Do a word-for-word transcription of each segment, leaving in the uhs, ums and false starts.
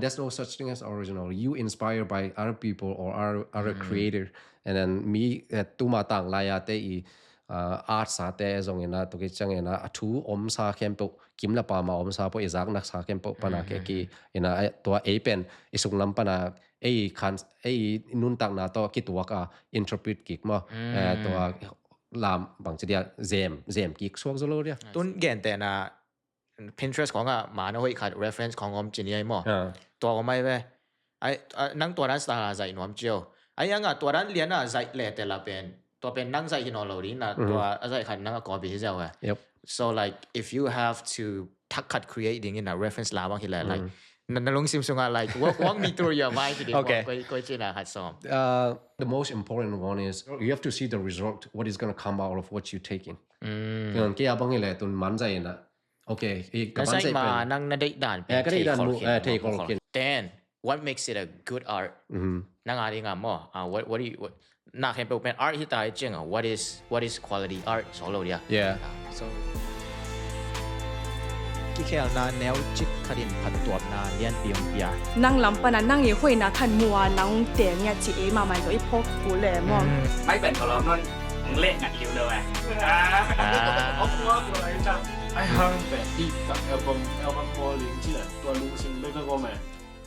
There's no such thing as original. You inspired by other people or other, other creator. And then mi, eh, tuma tang lai a te i, uh, art sa te zong ina, tua khit ciang ina, a thu om sa khempeuh, kim le pam a om sa peuh, i zak nak sa khempeuh pana ke ki, ina, eh, tua ei pen, i sunglam pana, ei khan, ei nuntakna tawh kituak a, interpret kik maw. Eh, tua lam bang ci dia, zem, zem kik suak zo lo dia. Tun gen te na, Pinterest khong ah ma na hoih khat reference khong om ci ni ai maw. Ah. Tua om ai ve. Ai, ah, nang tua dan style a zaih nuam cio. Ai ang a tua dan lian a zaih le te la pen. Tua pen nang zaih hi nawn lo ding na, tua a zaih khat nang a copy hi ziau ve. Yep. So, like, if you have to thak khat create ding in a reference la bang hi le, like, na, na lungsim sung a, like, walk, walk me through your mind. Okay. Koi, koi ci na khat sawm. Uh, the most important one is you have to see the result, what is gonna come out of what you taking. Kei a bang hi le tun man zaih in a, okay, i ka ban zaih ma pen. Nang na deih dan pen. Eh, ka deih dan mu, eh, thei khol khin. Then, what makes it a good art? Nang a ding a maw. Ah, what, what do you, what, na khempeuh pen art hi ta i ciang a. What is, what is quality art? So lo dia. Yeah. Ah, so. Kikhelna neu cik khat in phattuamna lianpi hong pia. Nang lam pana nang i hoihna khan mua nang teng ia ci ei mahmah zo i phawk kul le maw. Mai pen ko lom non. Ang leh ngat liu lo eh. Ah. Ai hang pen i ka album, album pawl ling ci le tua lungsim bek ka gom eh.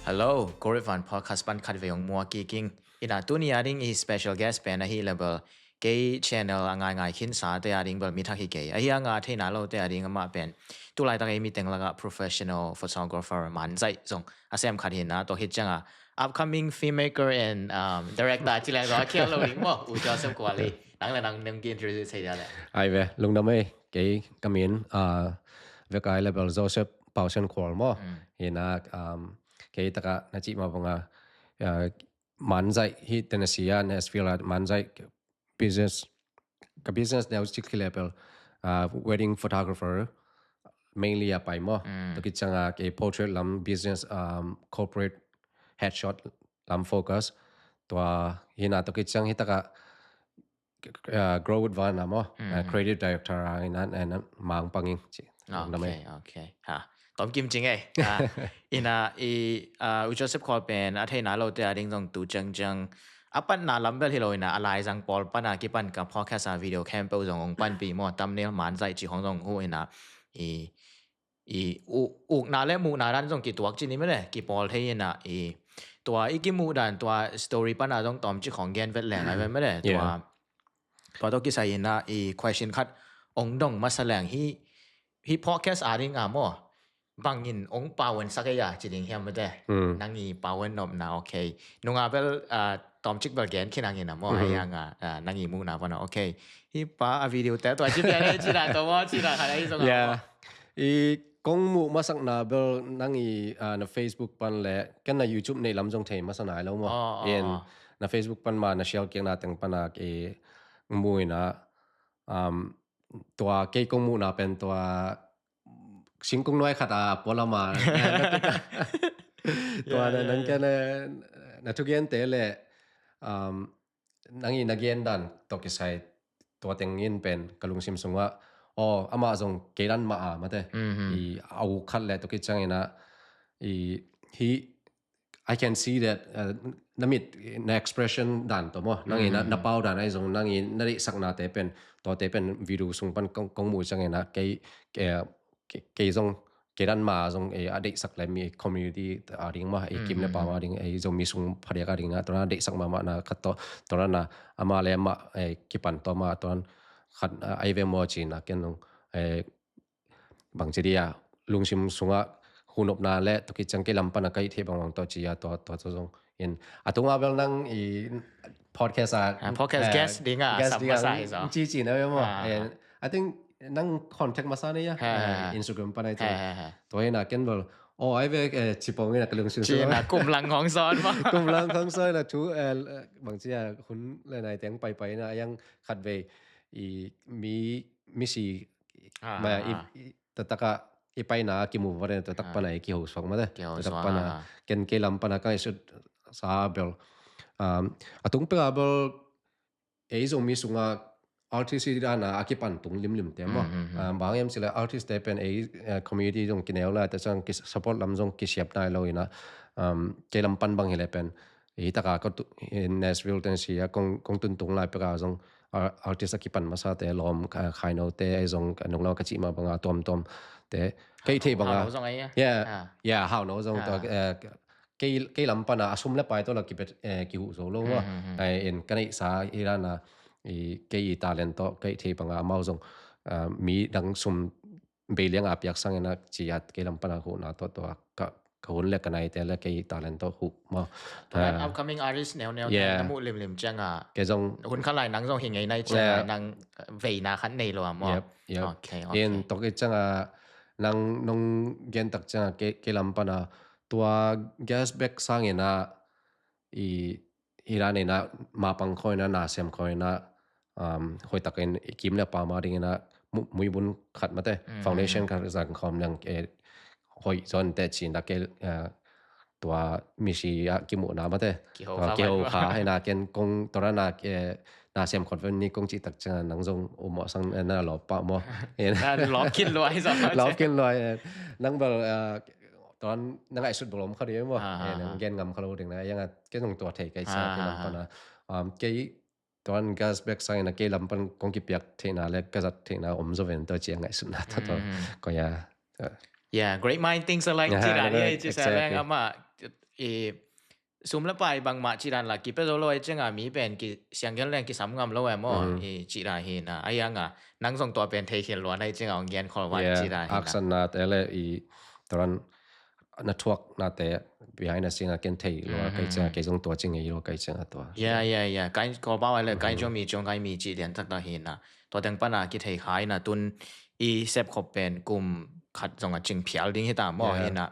Hello, Korean Podcast pan khat vei hong mua kiking. Ina tuni a ding i special guest pen ahi le bel kei channel a ngaingai khinsa te a ding bel mi thak hi kei. Ahi a nga theina lo te a ding amah pen tulaitak ei miteng laka professional photographer man zaih zong a sem khat hi na, tua khit ciang a upcoming filmmaker and, um, director ci le zong a khial lo ding maw. U Joseph Khual hi. Nang le nang nang ki introduce thei dia le. Ai ve, lungdam ei, kei ka min, uh, vek ai le bel Joseph Pausen Khual maw. Hi na, um, kei taka na cih ma bang a, uh, man zaih hi Tennessee a, Nashville a man zaih business, ka business neu cik hi le bel, uh, wedding photographer mainly a pai maw. Tua khit ciang a kei portrait lam business, um, corporate headshot lam focus. Tua hi na tua khit ciang hi taka, uh, Grow Wood Van a maw, uh, creative director a ina, ina mang panging ci. Okay, okay. Ha. Tom kim cing ei. Ah, ina i, ah, U Joseph Khual pen a theina lo te a ding zong tu ciangciang a panna lam bel hi lo ina a laizang pawl pana kipan ka podcast a video khempeuh zong hong panpi maw, thumbnail man zaih ci hong zong hu ina i, i u-, ukna le muhna dan zong kituak ci ni mene, kipawl thei ina i tua i kimuh dan tua story pana zong tom ci hong gen vet leng ai vet mene. Yeah. Tua, tua tawh kisai ina i question khat hong dong masa leng hi, hi podcast a ding a maw. Bangin ong pawan sak ei a ci ding hiam mate. Nang i pawan nopna, okay. Nunga bel, ah, tomcik bel gen khin angin a maw, a iang a, ah, nang i muhna pana, okay. Hi pa a video te tua ci pian ei ci na tua maw, ci na khan ei zong a maw. I kong muh masakna bel nang i, ah, na Facebook pan le, ken na YouTube nei lam zong thei masa nai lo maw. In na Facebook pan ma na share kiakna teng pana i muh ina, um, tua kei kong muhna pen tua singkung nuai khat a pualam a tua na nang kia na, na thugente le, um, nang i na gen dan tawh kisai tua teng in pen ka lungsim sungah, aw, amah zong kei dan mah a mate. I au khat le tua kiciang ina i hi I can see that, uh, na mit, na expression dan tawh maw, nang i na, na pau dan ai zong, nang i na deihsaknate pen, tuate pen video sung pan kong, kong mu ciang ina kei, kei, kei, kei zong, kei dan ma zong, eh, a deihsak le mi community a ding maw, eh, kim le pau a ding, eh, Zomi sung phadiak a ding na, tua na deihsak mahmah na khat tawh, tua na ama le ama, eh, kipan tawh ma, tua khat, ah, ai ve maw ci na ken zong, eh, bang ci dia, lungsim sungah hunopna le tua kiciang kei lam pana ka hih theih bangbang tawh ci a tua, tua, tua zong in. A tunga bel nang i podcast a, ah, podcast, eh, guest ding a, guest sam ding a, masa hi zong. Ci ci na bel maw. Ah. Eh, I think nang contact masa na ia, eh, Instagram pana i tu. Tua ina ken bel, oh, ai ve, eh, ci pong ina ka lungsim sungah. Ci na kum lang hong sawn maw. Kum lang hong sawn na tu, eh, bang ci a hun le nai teng pai pai na a iang khat ve i mi, mi si ma i, i, tatak a i paina kimu vare tatak pana i kiho suak mate. Tatak pana ken kei lam pana ka i sut sa bel. Um, a tung pek a bel ei Zomi sunga artist i dana a kipan tung limlim te maw. Um, bang em sila artist te pen ei, eh, community zong kineu lai ta sang ki support lam zong kisiap nai lo ina. Um, kei lam pan bang hi le pen, hi taka ko tu, in Nashville, Tennessee a kong, kong tun tung lai peka zong, ar-, artist a kipan masa te, lawm, ah, khaino te, ai zong, ka nung lau ka cih ma banga tuamtuam te. Kei thei banga. Hau zong ai a? Yeah, ah. Yeah, hau no zong. Ah. Tua, eh, kei, kei lam pana, a sum le pai to la kipe, eh, kihu zo lo ma. Hmm, hmm, hmm. Ai, in ka neihsa, i rana, i, kei i talent to, kei thei banga, amau zong, ah, mi dang sum bei liang a piak sang ina ci a kei lam pana huhna tawh tua ka, ka hun le ka naite le kei talent tawh huh maw. Tua upcoming artist neu neu te na muh limlim cianga. Kei zong hun khat lai nang zong hi ngei nai cianga nang veina khat nei lo a maw. Yep, yep. Okay, okay. In tok i cianga nang nong gen tak cianga kei, kei lam pana tua Gas Bag sang ina i, i dan ina mapang khawina, nasem khawina, um, hoih takin i kim le pama dingina mu-, muibun khat mate, foundation khat zang khawm leng, eh, hoih zon te cina ke, eh, tua misi a kimuhna mate. Kiho kha ina ken kong torana, eh, nasem khawt ven ni kong cih tak cianga nang zong umawh sang, eh, na lawp pah maw. Na lawp khin luai zong. Lawp khin luai, eh. Nang bel, eh, tuan na ngaihsut bawlom kha ding maw. Ha, ha, ha. Nang gen ngam kha lo ding na, ianga kei zong tua thei kei sa kei lam pana. Um, kei tuan Gas Bag sang ina kei lam pan kong kipiak theihna le ka zat theihna om zo ven tua cia ngaihsutna tua tua. Ko ya. Yeah, great mind thinks alike. Ci dan hi ci sa leng ama i sum le pai bangmah ci dan la kipe zo lo ai cianga mi pen ki siang gen leng kisam ngam lo ai maw. I ci dan hi na. Ai anga nang zong tua pen thei khin luan ai cianga ong gen khol wan ci dan hi na. Aksanna te le i tuan na thuak nate behind the scene a ken thei lo a kai cianga kei zong tua ci ngei lo kai cianga tua. Yeah, yeah, yeah. Kai ko bau ai le kai jo mi ciong kai mi ci lian tak ta hi na. Tua teng pana kithei khai na tun i sep khop pen kum khat zong a cing phial ding hi ta maw hi na.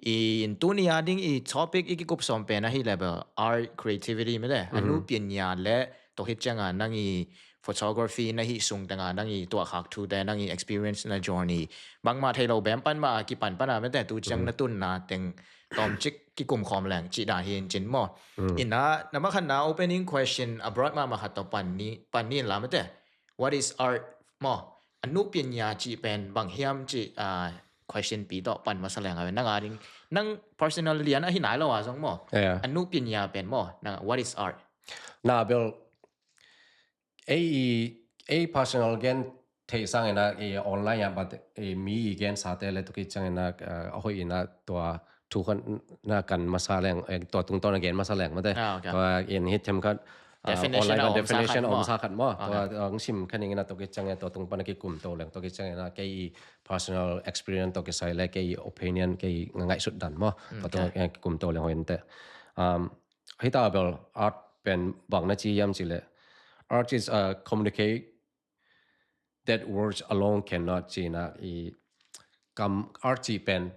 I in tuni a ding i topic i kikup sawm pen ahi le bel art, creativity mete. Anu pinya le tok hit cianga nang i photography na hih sung tenga nang i tuahkhak thute, nang i experience na journey bangmah thei lo bem pan mah a kipan pana mete tu ciang na tunna teng tawmcik kikum khawm leng cih dan hi in cin maw. Ina na makhatna opening question abroad mah makhat tawh pan ni, pan ni in la mete. What is art maw? Anu pinya cih pen bang hiam cih, ah, question pi tawh pan masa leng a ve. Nang a ding, nang personal lian ahi nai lo a zong maw? Anu pinya pen maw? Nang, what is art? Na bel ei, ei personal gen thei sang ina i online a bat i mi i gen sa te le tuki ciang ina, eh, a hoih ina tua thu khan na kan masa leng, eh, tua tungtawn a gen masa leng mate. Ah, okay. Tua in hit them khat, ah, definition online a om sa khat maw. Tua, ah, ang sim khan ina tuki ciang ina tua tung pan a kikum to leng tuki ciang ina kei personal experience tuki sai le kei opinion kei ngaihsut dan maw. Tua tung, eh, kikum to leng hoih inte. Um, hita bel art pen bang na ci hiam ci le. Art is a communicate that words alone cannot cina i kam art ci pen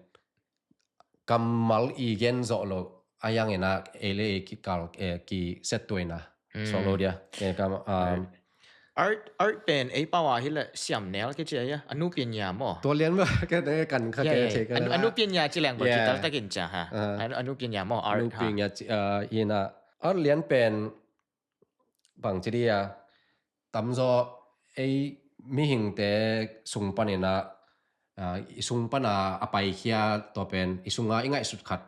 kammal i gen zo lo a yang ina ei le ei ki kal, eh, ki set tuina. So lo dia. Eh, kam, um, art, art pen ei pawa hi le siam nel ke cia ya. Anu pinya maw. Tua lian ba ke ne kan kha ke thei ka. Anu pinya ci leng ba ki tal takin cia ha. Anu pinya maw art ha. Anu pinya ci, ah, ina art lian pen bang ci dia tamzaw ei mihingte sung panina, ah, i sung pana a paikhia tua pen i sunga i ngaihsut khat,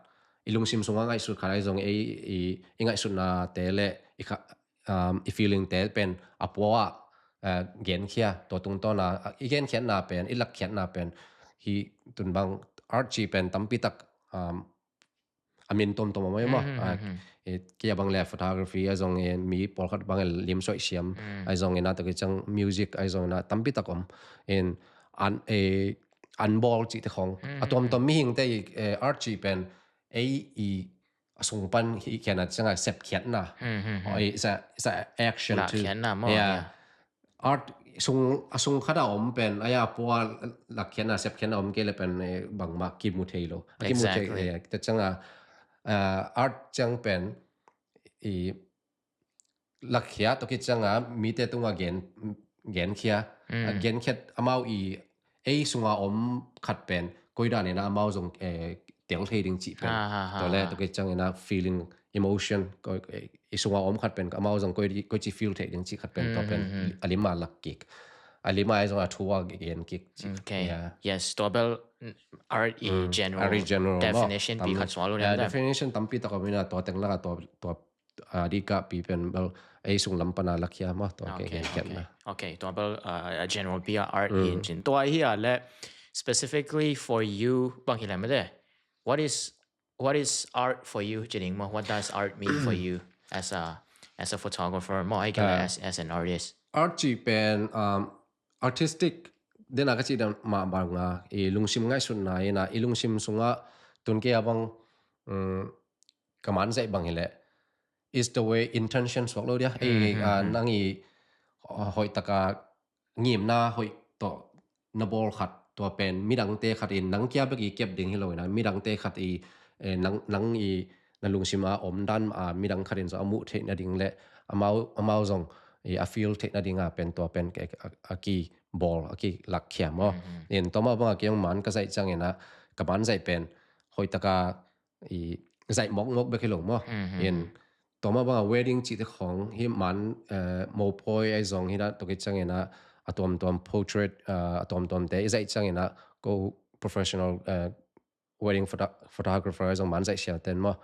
i lungsim sunga ngaihsut khat ai zong ei i, i ngaihsutnate le i kha, um, i feelingte pen a pua, ah, genkhia tua tungtawna, ah, i genkhiatna pen, i lakkhiatna pen hi tun bang art ci pen tampitak, um, a min tomtom a mai maw. Kia bang le photography a zong in mi pawlkhat bang in lim suaih siam a zong in a toki ciang music a zong in a tampi tak om in an, an bawl cih te khong a tuamtuam mihingte i, eh, art cih pen ei i a sung pan hi khiatna ciang a sepkhiatna. It's a, it's a action to khiatna maw. Yeah. Art sung, a sung khat a om pen a ya pua lakkhiatna sepkhiatna om kei le pen, eh, bangmah kimu thei lo. Kimu thei. Exactly. Eh, ta ciang a, eh, art ciang pen i lakkhia toki ciang a mite tunga gen, genkhia. A genkhiat amau i ei sunga om khat pen koi dan in a amau zong, eh, tel thei ding cih pen. Tua le toki ciang in a feeling, emotion, i sunga om khat pen amau zong koi, koi ci feel thei ding cih khat pen tua pen a lim a lak kik. a lima ai zong a thu a gen kik ci. Okay. Yes, tua bel art i general, art i general definition pi khat sual lo. Definition tampi tak om ina, tua teng laka tua, tua a dika pi pen bel ei sung lam pana lakhia ma tua ke ke kiatna. Okay, tua bel a general pi a art in cin. Tua hi a le specifically for you bang hi le mede. What is what is art for you, Jining? What does art mean for you as a as a photographer? Mo ai kala as as an artist. Art ci pen um, artistic dena ka ci dan ma banga i lungsim ngaihsutna ina i lungsim sunga tun ke abang um, ka man zaih bang hi le is the way intention suak lo dia. Ei nang i hoih taka ngimna hoih tawh na bawl khat tua pen midangte khat in nang kia bek i kiap ding hi lo ina midangte khat i nang i na lungsima om dan a midang khat in zong a muh theih nading le amau zong a feel theih nadinga pen tua pen a ki bawl a ki lakkhia maw. In tua mah banga kei hong man ka zaih ciangina ka man zaih pen hoih taka i zaih mawkmawk bek hi lo maw. In tua mah banga wedding cihte khong hi man mopawi ai zong hi na tua kei ciangina a tuamtuam portrait a tuamtuamte i zaih ciangina ko professional wedding photographer ai zong man zaih siaten maw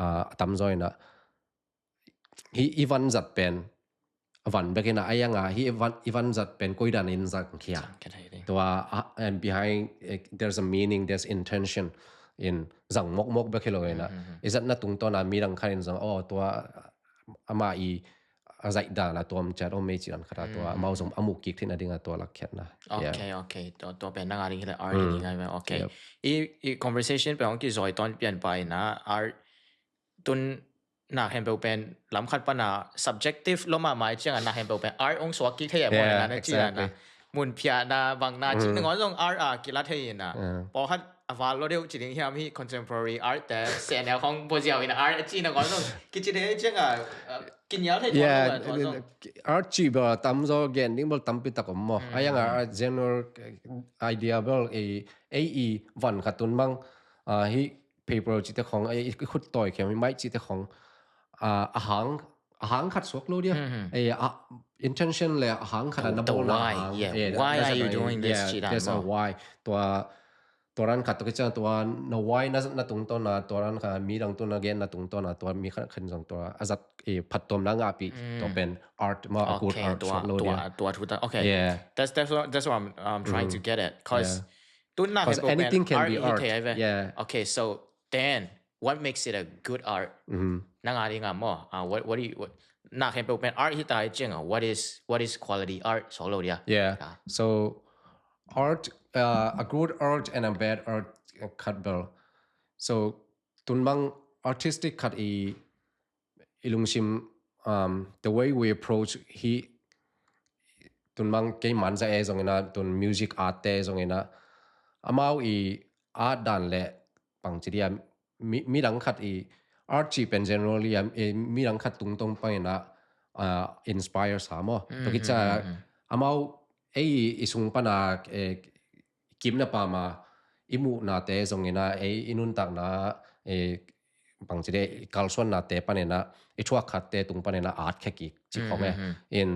a tamzaw ina hi i van zat pen a van bek ina a yanga hi i van zat pen koidan in zang khia tua and behind there's a meaning, there's intention in zang mokmok bek hi lo ina i zatna tungtawna midang khat in zang aw tua ama i a zaih dan a tuam ciat om mei cian khata tua amau zong a muh kik theihna dinga tua lakkhiatna. Okay, okay. Tua pen nanga ding hi le art ding ngai. Okay. I conversation pen hong kizoi tawn pian pa ina art tun na khempeuh pen lam khat pana subjective lo mahmah i cianga na khempeuh pen art hong suak kik thei a maw na ci dana mun phiahna bangna ci nangawn zong art a kila thei ina pawlkhat a val lo deuh ci ding hiam hi contemporary art te senel khong boziau ina art a ci nangawn zong kici thei i cianga kinial thei tua zong. Art ci bel tamzaw gen ding bel tampi tak om maw a yanga art general idea bel ei i van khat tun mang hi paper cihte khong i khut tawi khiam i maih cihte khong a hang a hang khat suak lo dia. Intention le a hang khat a na bawl na why are you doing this? There's a why. Tua tua ran khat tua kicha tua na why na na tungtawna tua ran khat midang tuna gen na tungtawna tua mi khat khat zong tua a zat phattuamna ngahpi tua pen art ma a good art suak lo dia. Tua thu ta. Okay. That's that's what I'm trying to get at. Cause tun na anything can be art. Yeah. Okay, so then what makes it a good art? Nanga dinga maw. What what do you what na khempeuh pen art hi ta i cianga what is what is quality art suak lo dia. Yeah. So art uh, a good art and a bad art khat bel. So tun mang artistic khat i i lungsim um, the way we approach hi tun mang kei man za e zong ina tun music art te zong ina amau i art dan le pang ci dia midang khat i art ci pen generally midang khat tungtong pang ina uh, inspire sa maw. Tua kicha amau ei i sung pana kimna pama i muhnate zong ina ei i nuntakna bangci de i kalsuannate panina i thuak khatte tung panina at khekik ci khong e. In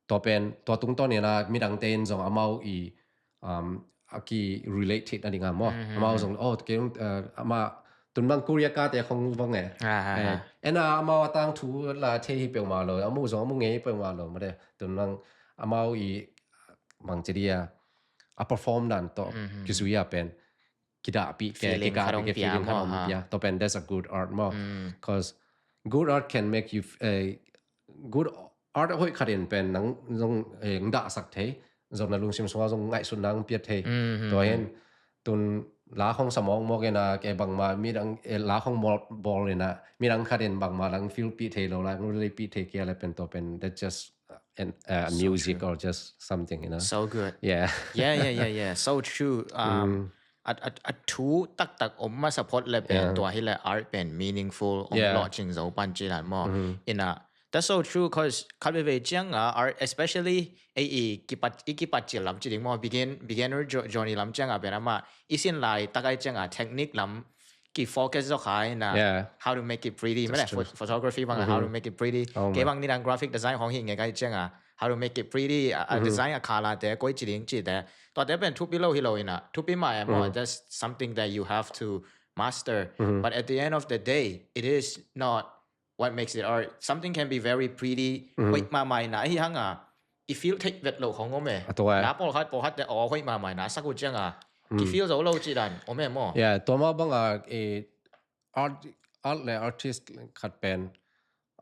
tua pen tua tungtawn ina midangte in zong amau i a ki relate theih nadinga maw amau zong oh kei ama tunbang Korea kate khong vang e. Ena amau a tangthu la thei hi peuhmah lo amu zong amu ngei hi peuhmah lo made tunbang amau i bangci dia a perform dan tawh kizui a pen kidahpih ke kikahpih ke feeling khat om pia. Tua pen that's a good art maw. Because good art can make you good art hoih khat in pen nang zong dahsak thei zong na lungsim sunga zong ngaihsutna ang pia thei. Tua hin tun la khong sa mawkmawk ina ke bangma midang la khong mawk bawl ina midang khat in bangma lang feel pih thei lo lang relate pih thei kia le pen tua pen that's just an, uh, music or just something, you know. So good. Yeah. Yeah, yeah, yeah, yeah. So true. Um, a, a, a thu taktak om masa phot le pen tua hi le art pen meaningful om lo ching zo pan ci dan maw. Ina that's so true cause khat veve ciang a art especially a i kipat i kipat ci lam ci ding maw begin beginner journey lam ciang a pen ama i sin lai takai ciang a technique lam ki focus zo khai na how to make it pretty mene photography bang how to make it pretty ke bang ni dang graphic design hong hi nge kai ciang a how to make it pretty, a, a design a color te koi ci ding ci te. Tua te pen thupi lo hi lo ina, thupi mai e maw, that's something that you have to master. But at the end of the day, it is not what makes it art. Something can be very pretty, hoih mahmah ina, ahi hanga i feel thei vet lo khong om e. A tua e. Na pawlkhat pawlkhat te aw hoih mahmah ina, a sak uh cianga ki feel zo lo ci dan om e maw. Yeah, tua mah banga, eh, art, art le artist khat pen,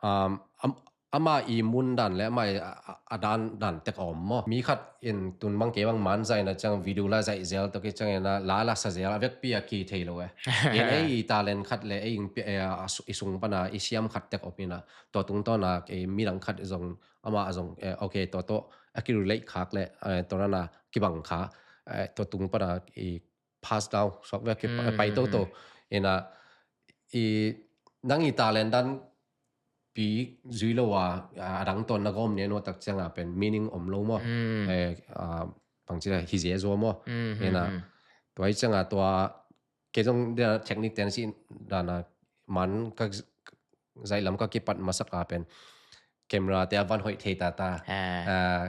um, am, ama i mun dan le ama i a, a, a dan dan tek a om maw. Mi khat in tun bang kei bang man zaina ciang video la zaih zel, tua kei ciang ina la la sa zel, a vekpi a ki thei lo e. In ei i talent khat le ei ing pi, eh, a su-, i sung pana i siam khat tek om ina, tua tungtawna, eh, midang khat zong, ama zong, eh, okay, tua tawh a ki relate khak le, eh, tua rana kibang kha, eh, tua tung pana i pass down suak ve, ki pai toto. Ina i nang i talent dan pi zui lo a, a dang ton na gawm ne no tak cianga pen meaning om lo maw. Eh, a, bangci hi zia zua maw. Ina tua hi cianga tua kei zong dia technique ten si dana man ka z-, zaih lam ka kipat masak a pen camera te a van hoih thei tata. Ah. Ah,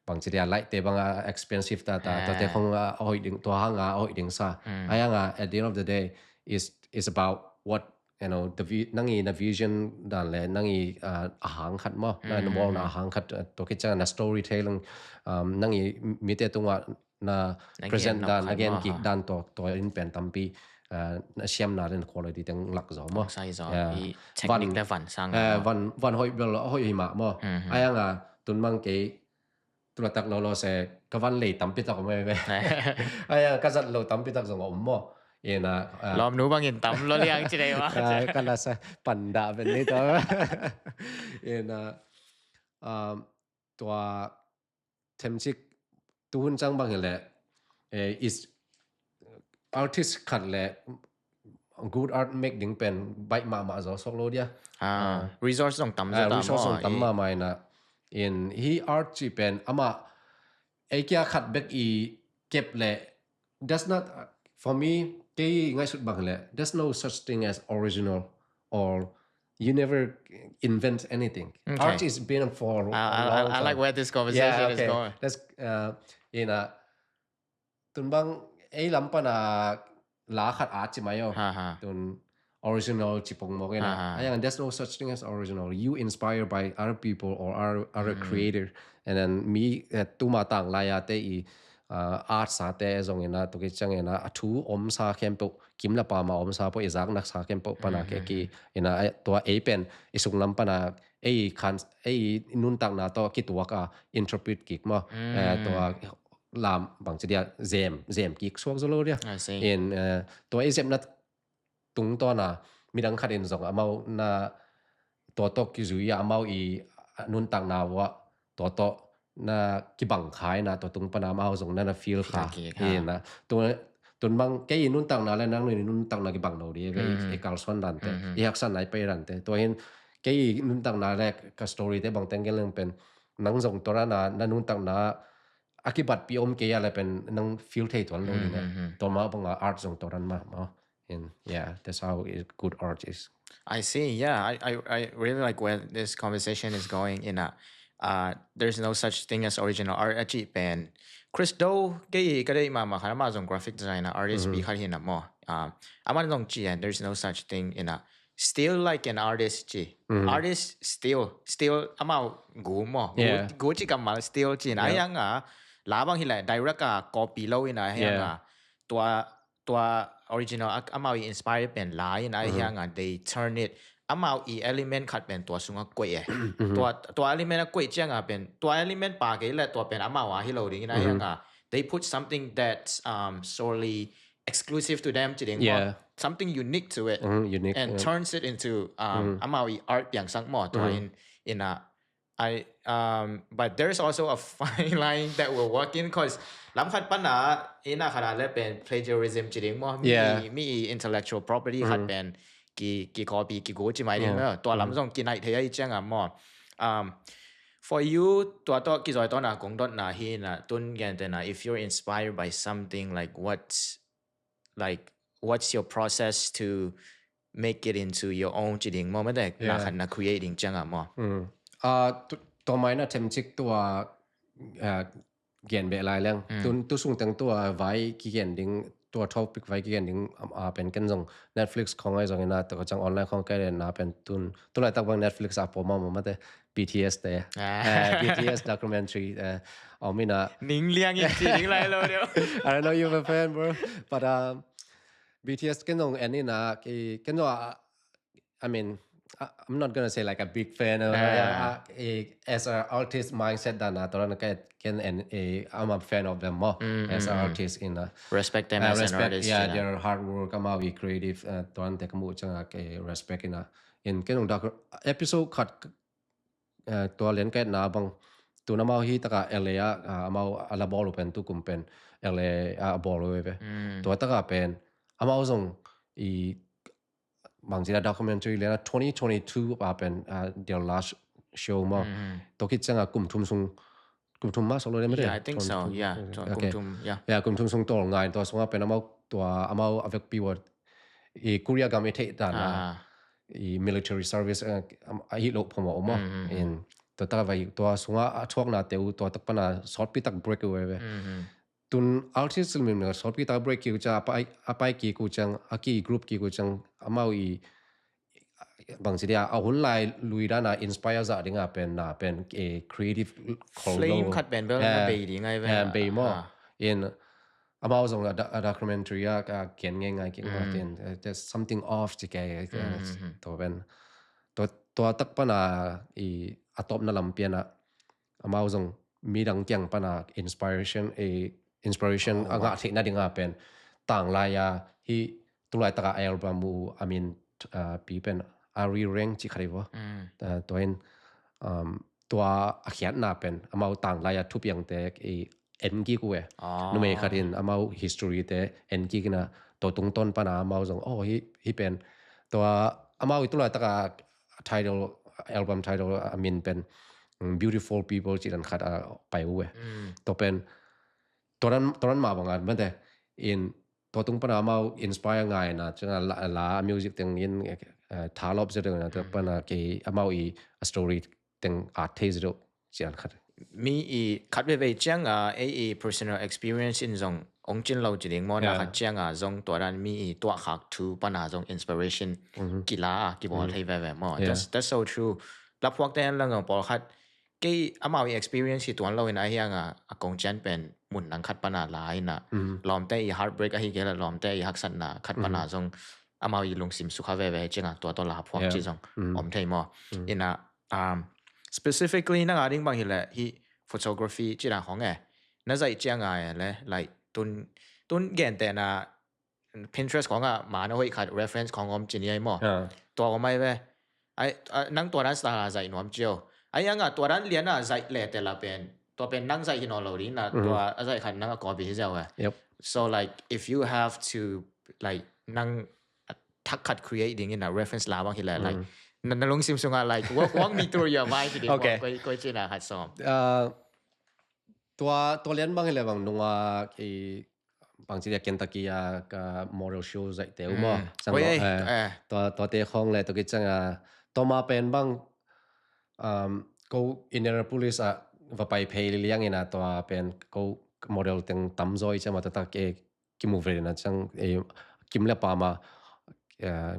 bangci dia light te banga expensive tata. Ah. Tua te khong a hoih ding, tua hanga a hoih ding sa. Ai hanga, at the end of the day, is, is about what, you know, the vi-, nang i na vision dan le nang i, ah, a hang khat maw. Na, na mawl na a hang khat, ah, tua kei ciang na storytelling, um, nang i mite tunga na present dan, na gen kik dan, tua, tua in pen tampi, ah, na siamna le na quality teng lak zaw maw. Sai zaw. I technique le van sang, eh, van, van hoih bel hoih hi mah maw. Ai hanga tun mang kei tulatak lo lo se ka van lei tampi tak om e ve. Ai hanga ka zat lo tampi tak zong om maw. Ina, ah, lawmnu bangin tam lo liang ci dei maw. Ah, ka la sa panda ben ni to. Ina, um, tua themcik tuhun cang bang hileh, eh, is artist khat le good art make ding pen baih mahmah zaw sok lo dia. Ah, resource zong tam zaw, resource zong tam mahmah ina. In hi art ci pen ama ei kia khat bek i kep le, that's not, for me, kei ngaihsut bang le, there's no such thing as original or you never invent anything. Okay. Art is been for a long time. I, I like where this conversation is going. That's, uh, ina, tun bang ei lam pana la khat a ci mai o. Tun original ci pong mawk ina. Ai hanga, there's no such thing as original. You inspired by other people or other, other creator. And then mi, eh, tuma tang lai a te i, ah, art sa te zong ina, tua kei ciang ina, a thu om sa khempeuh, kim la pama om sa peuh, i zaknak sa khempeuh pana ke ki ina, eh, tua ei pen i sunglam pana ei khan, ei nuntakna tawh kituak a interpret kik maw. Eh, tua lam bangci dia zem, zem kik suak zaw lo dia. I see. In, eh, tua ei zepna tungtawna midang khat in zong amau na tua tawh kizui a amau i nuntakna uah tua tawh na kibang kha ina, tua tung pana amau zong na na feel kha. Feel kha. Ina, tua, tun bang kei i nuntakna le nang i nuntakna kibang lo di ve, i, i kalsuan dante, i haksa nai pai dante. Tua hin kei i nuntakna le ka story te bang teng gen leng pen nang zong tua rana na nuntakna a kibatpi om kei a le pen nang feel thei tuan lo ding e. Tua mah banga art zong tua ran mah maw. And yeah, that's how it, good art is. I see. Yeah, I, I, I really like where this conversation is going in a, uh, there's no such thing as original art a cih pen. Chris Do, kei ka deih mahmah khat, amah zong graphic designer, artist pi khat hi na maw. Um, amah zong ci, and there's no such thing in a, still like an artist ci. Artist still, still amau gu maw. Gu, yeah, gu ci kammal still ci na. Yeah. Ai hanga, la bang hileh direct a copy lo ina, ai hanga. Tua, tua original a, amau i inspire pen la ina, ai hanga, they turn it. Amau i element khat pen tua sunga koih e. Tua, tua element a koih cianga pen, tua element pa kei le tua pen amau a hi lo ding ina, ai hanga. They put something that's, um, solely exclusive to them ci ding maw. Yeah. Something unique to it. Unique, and turns it into, um, amau i art piangsak maw. Tua in, in a, I, um, but there's also a fine line that we're walking, 'cause lam khat pana, ina khat a le pen plagiarism ci ding maw. Mi, yeah, mi intellectual property khat pen ki, ki copy, ki gu ci mai ding maw. Tua lam zong ki naih thei a i cianga maw. Um, for you, tua tawh kizawitawna kong dotna hi na, tun gentena, if you're inspired by something, like, what's, like, what's your process to make it into your own ci ding maw, mate? Yeah. Na khat na creating cianga maw. Ah, tu-, tua mai na themcik tua, ah, gen beh lai leng. Tu, tu sung teng tua vai kigen ding, tua topic vai kigen ding, ah, pen ken zong Netflix khong ai zong ina, tua ciang online khong kai na pen tun, tu laitak bang Netflix a pom ma mate, B T S te. Ah. Eh, B T S documentary, eh, om ina. Ning liang in ci ding lai lo liao. I don't know you're a fan, bro, but, um, B T S ken zong en ina, ki, ken zong, ah, I mean, I- I'm not gonna say like a big fan of, Ah. uh, uh, as an artist mindset dan na, tua na ka ken en, eh, I'm a fan of them more as an artist in a Respect them uh, as an respect, artist. yeah, you know. Their hard work, amau i creative, uh, tua na te ka mu ciang a ke respect ina. In ken zong doc- episode khat, uh, tua lian ka et na bang, tu na amau hi taka L A a, uh, amau a la bawl uh pen tu kum pen L A a bawl uh ve. Tua taka pen amau zong i bang ci da documentary lian a twenty twenty-two a pen, uh, their last show mo. Tua khit ciang a kum thum sung, kum thum ma solo le mate. Yeah, I think so. Yeah, tua kum thum, yeah. Yeah, kum thum sung tol ngai, tua sung a pen amau, tua amau a vekpi wa i Korea gam i theih dan a, Ah. i military service, uh, am- a hi lo phomo mo. In tua taka vai, tua sung a a thuak na teu, tua tak pana sawtpi tak break away ve. Mhm. Tun artist min na sawtpi tak break ki ku ciang, a pai, a pai ki ku ciang, a ki group ki ku ciang, amau i bang ci dia, a hun lai lui dan a inspire za ding a pen na pen, eh, creative khol Flame lo. khat pen bel Yeah. na bei ding ai ve. Yeah, bei mo. Ah. In amau zong a, a documentary a, a ken ngai ngai ki ma tin, eh, there's something off ci ke, eh, to pen. To, to tak pana i a top na lam pian a amau zong midang kiang pana inspiration, eh, inspiration a ngah theih na ding a pen. Tang lai a hi tu lai taka album uh a min, uh, pi pen Ari Reng ci khat i vo. Uh, tua in, um, tua a khiat na pen amau tang lai a thupiang te i en ki ku e. Ah. Numei khat in amau history te en ki na to tungton pana amau zong, oh, hi, hi pen. Tua amau i tu lai taka title, album title a min pen, mm, Beautiful People ci dan khat a pai u e. To pen, toran, toran ma bang a mate in to tung pana amau inspire ngai na, ciang a la, la music teng in, eh, thalop zet na, to pana ke amau i a story teng a thei zet ci dan khat. Mi i khat veve ciang a, ei i personal experience in zong ong cin lo ci ding mo na Yeah. khat ciang a zong tua dan mi i tuah khak thu pana zong inspiration kila a kibawl thei veve mo. Yeah. That's, that's so true. Laphuak te an lang ang pawl khat kei amau i experience hi tuan lo in a hiang a, a kong cian pen mun nang khat pana la in a. Lawmte i heartbreak a hi kei la lawmte i haksatna khat pana zong amau i lungsim sukha veve ciang a tua to laphuak Yeah. ci zong om thei mo. In a, um, specifically nang a ding bang hi le hi photography ci dan khong e. Na zaih ciang a e le, like, tun, tun gen te na Pinterest khong a ma na hoih khat reference khong om ci ni ai mo. Ah. Tua om ai ve. Ai, a, nang tua dan style a zaih nuam cio. Ai ang a tua dan lian a zaih le te la pen. Tua pen nang zaih hi nawn lo ding na, tua a zaih khat nang a copy hi ziau ve. Yep. So, like, if you have to, like, nang thak khat create ding in a reference la bang hi le, like, na, na lungsim sung a, like, walk, walk me through your mind. Okay. Koi, koi ci na khat som. Uh, tua, tua lian bang hi le bang nung a i bang ci dia Kentucky a ka model show zaih te u mo. Mm. Sang Oi, lo, eh, eh, eh. Tua, tua te khong le, tua ki ciang a, tua ma pen bang, um, ko Indianapolis a va pai phei liang in a tua pen ko model teng tam zoi ciang ma tua tak e kimu ve na ciang e kim le pa ma, eh,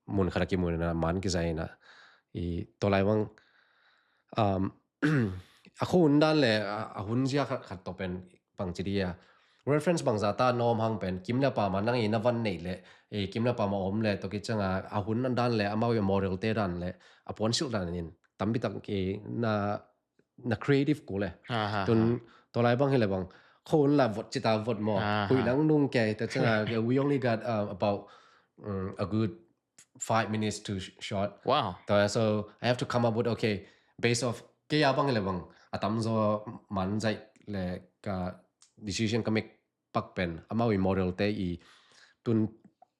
mun khat a kimu na man ki zai na. I tua lai bang, um, a khun dan le, a, a hun zia khat, khat to pen bang ci dia. Reference bang za ta nom hang pen, kim le pa ma nang i na van nei le, e, kim le pa ma om le, to ki ciang a, a hun dan le, amau i model te dan le, a puan silh dan in, tampi tak ki na, na creative ku le. Ha, ha, Tun, to lai bang hi le bang, khun la vot ci ta vot mo. Ha, ha. Hui nang nung ke, to ciang a, we only got, uh, about, um, a good five minutes to sh- shot. Wow. So, so I have to come up with, okay, based off, kei a bang le bang, a tam zo man zai le ka decision ka make pak pen, amau i model te i tun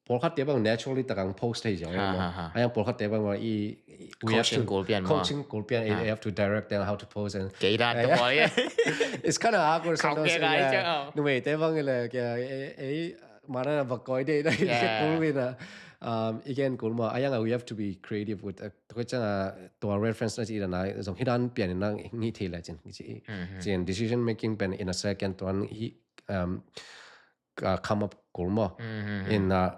pawlkhat te bang naturally takang post thei ziau. Ha, ha, ha. Ayang pawlkhat te bang i, i, we have Coaching to- kul pian ma. Coaching kul pian, you have to direct them how to post and Kei dan te pawl, yeah. It's kind of awkward Khau sometimes. kei ngai Yeah. ciang, oh. Numei te bang le, kei, eh, eh, mana va koi de, de, Yeah. kul win a. Um, again, kulma ayang a we have to be creative with a, tua ciang a tua reference na ci ina zong hidan pian ina ngi thei la cin ci cin decision making pen in a second tuan hi um, uh, come up kulma in a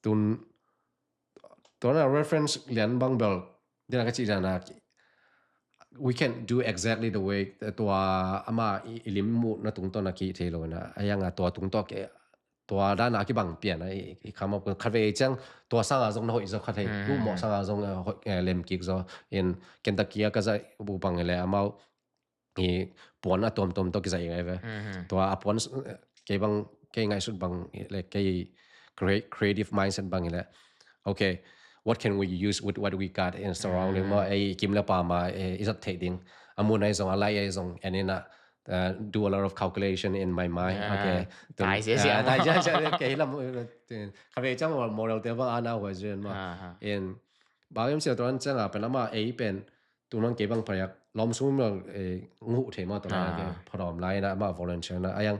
tun tuan a reference lian bang bel dina ka ci ina we can do exactly the way tua ama i lim mu na tung to na ki thei lo na ayang a tua tung to ke tua dan a kibang pian a i kham up khat ve ciang tua sang a zong na hoih zo khat hei tu mo sang a zong lem kik zo in Kentucky a ka zai bu bang le amau i puan a tuamtuam to kizai ngai ve tua a puan kei bang kei ngaisut bang le kei creative mindset bang le okay what can we use with what we got in surrounding mo ei kim le pa ma i zat thei ding amun ai zong a lai ai zong and in a uh, do a lot of calculation in my mind. Okay. Kei lam kave chang model te bang ana huai zuen ma. In bang yam sia tuan chang a pen ama ei pen tuan kei bang payak lom sum ngu thei ma tuan ke pharom lai na ma volunteer na ayang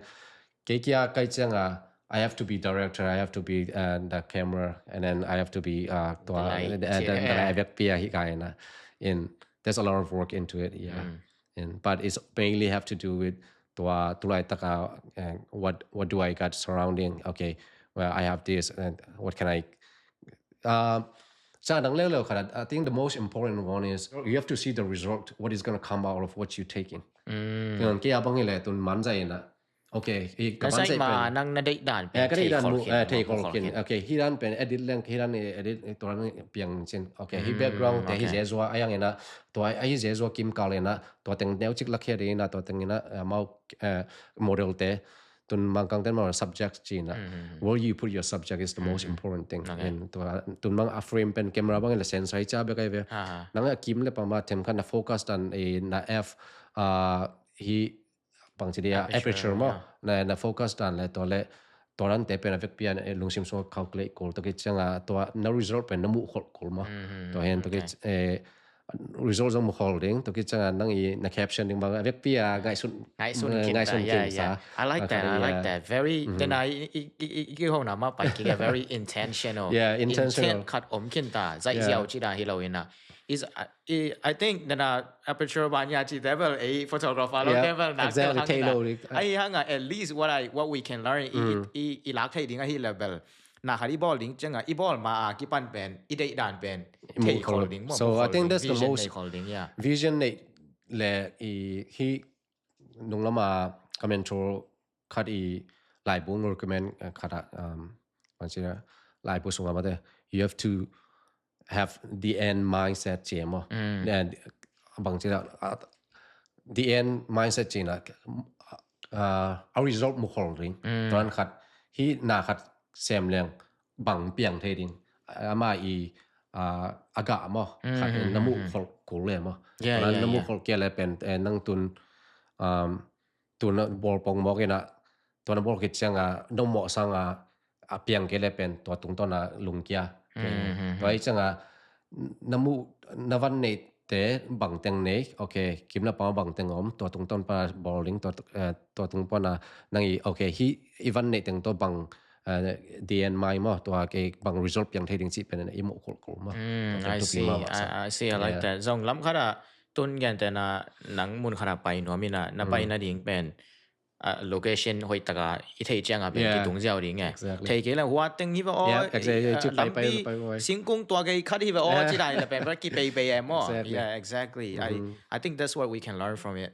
kei kia kai chang a I have to be director, I have to be uh, the camera, and then I have to be uh, tua the light, the, the, the light vek pia hi kai na. In there's a lot of work into it, yeah. And but it's mainly have to do with tua tulai taka and what what do I got surrounding? Okay, well I have this and what can I uh, sa dang leo leo khat I think the most important one is you have to see the result, what is going to come out of what you taking. Tun kia bang ile tun man zai na okay i ka ban sai ma nang na dei dan pen ka dei dan mu thei kol kin okay hi dan pen edit leng hi dan edit tua piang cin okay hi background te hi zezua ayang ina tua ai zezua kim kal ina tua teng neu cik lakhia de ina tua teng ina mau model te tun mangkang ten mau subject cina where you put your subject is the most important thing. And tua tun mang a frame pen camera bang le sensor cha be kai ve nang a kim le pa ma them kan na focus dan na f hi bang ci dia aperture mo na na focus dan le to le to ran te pen a vek pian lungsim so calculate kol to ki changa to na result pen na mu khol kol mo to hen to ki result zong mu khol ding to ki changa nang i na caption ding bang a vek pia ngai sun ngai sun ngai sun kin sa. I like that. I like that. Very then I i i i ho na ma pai ki very intentional. Yeah, intentional. Khat om kin ta zai ziau ci da hi lo ina is I think na aperture ban ya ci devil a photographer lo devil na exactly thei lo dik. Ai hanga at least what I what we can learn i i i lak thei ding a hi level na khat i bol ding changa i bol ma a ki pan pen i dei dan pen thei khol ding mo. So I think that's the most vision nei le i hi nunglama ka mentor khat i laibu ngul recommend khat a um man ci laibu sunga mate you have to have the end mindset ci mo. Bang ci the end mindset ci na a result mu khol ding tuan khat hi na khat sem leng bang piang thei ding ama i a ga mo khat na mu khol kul le mo na mu khol kia le pen nang tun um tun bol pong mo kina tun bol kit siang a no mo sang a a piang ke le pen tua tungtawn a lungkia. Tua i cianga na mu na van nei te bangteng nei okay kimna pa bangteng om tua tungtawn pa bowling tua tua tungpawn a nang i okay hi i van nei teng tua bang D N mai maw tua ke bang result piang thei ding cih pen i muh khulkhul maw. I see, I see, I like that. Zong lam khat ah tun gen te na nang mun khat ah pai nuam ina na pai nading pen location hoih taka i theih cianga pen kitung ziau ding e. Thei kei le hua teng hi ve aw, lampi singkung tua kei khat hi ve aw ci dan le pen kipeipei e maw. Yeah, exactly. I think that's what we can learn from it.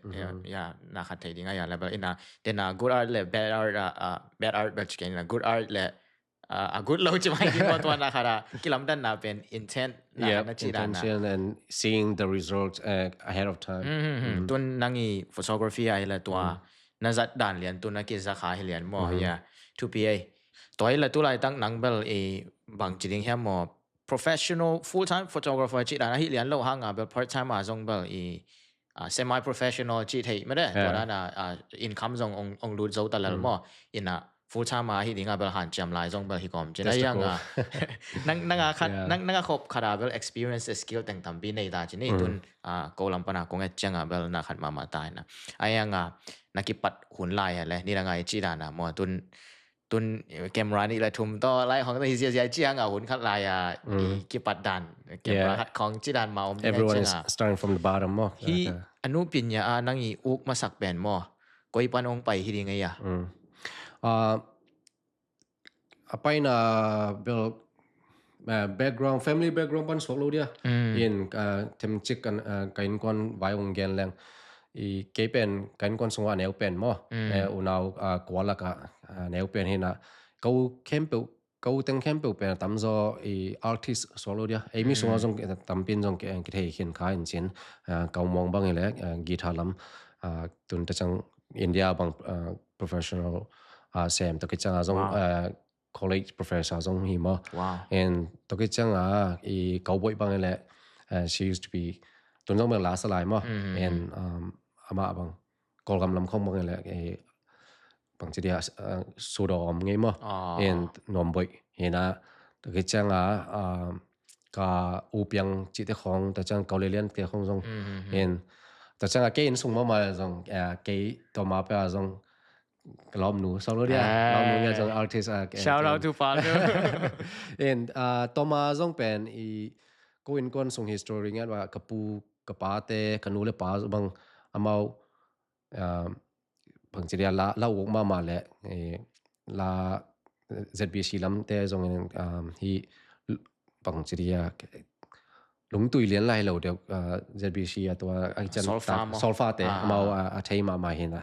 Yeah, na khat thei ding a ya le bel ina tena good art le bad art, bad art bel ci kei ina good art le a good lo ci mai ding maw tua na khat a kilamdanna pen intent na na ci dan na. Intention and seeing the result ahead of time. Tun nang i photography a hi le tua na zat dan lian tun na kiza kha hi lian maw. Yeah, thupi ei. Tua hi le tulaitak nang bel i bang ci ding hiam maw professional full time photographer ci dan a hi lian lo hanga bel part time a zong bel i semi professional ci thei mede tua dan a income zong ong lut zo ta lel maw. Ina full time a hi dinga bel hanciam lai zong bel hi kawm cin a ianga nang nanga khat nang nanga khop khat a bel experience skill teng tampi nei ta cin i tun ko lam pana kong et cianga bel na khat mama ta ina a ianga na kipat hun lai a le ni danga i ci dana maw tun tun camera nih le thum tawh lai khawng tawh hi ziazia ciang a hun khat lai a i kipat dan camera khat khawng ci dan ma om ding a Everyone ciang is a. Starting from the bottom maw. Hi a nu pinya a nang i uk masak pen maw koi pan ong pai hi ding a ia. Ah, a paina bel ah, background, family background pan suak lo dia. In ah, themcik kan ah, ka innkuan vai ong gen leng i kei pen ka innkuan sungah a neu pen maw. Eh, unau ah, kualak ah ah, neu pen hina ka u khempeuh ka u teng khempeuh pen a tamzaw i artist suak lo dia. Ei mi sungah zong tampin zong ki- kithei khin kha in cin ah, ka u muang bang i le ah, guitar lam ah, tun ta ciang India bang ah, professional ah, sem tawh kiciang a zong ah, college professor zong hi maw. Wow. En tawh kiciang a i ka u boih bang i le ah, she used to be tun zong bang la sa lai maw. En um, amah bang Kawlgam lam khawng bang i le eh, bang ci dia ah, sudaw om ngei maw. Ah. En nuam boih hina tawh kiciang a ah, ka u piang cihte khawng tawh ciang ka u le liante khawng zong en tawh ciang a kei inn sung mahmah zong ah, kei tawma pia zong ka lawmnu suak lo dia. Ah. Lawmnu ngia zong artist ah, Shout out to Palu. En ah, tawma zong pen i ko innkuan sung history ngiat wa ka pu ka pate ka nu le pa bang amau ah, bang ci dia la la uk mahmah le eh, la Z B C lamte zong in ah, hi bang ci dia lungtui lian lai lo deuh ah, Z B C a tua a hi cian Solfa maw? Solfa te Ah. Amau a, a thei mahmah hina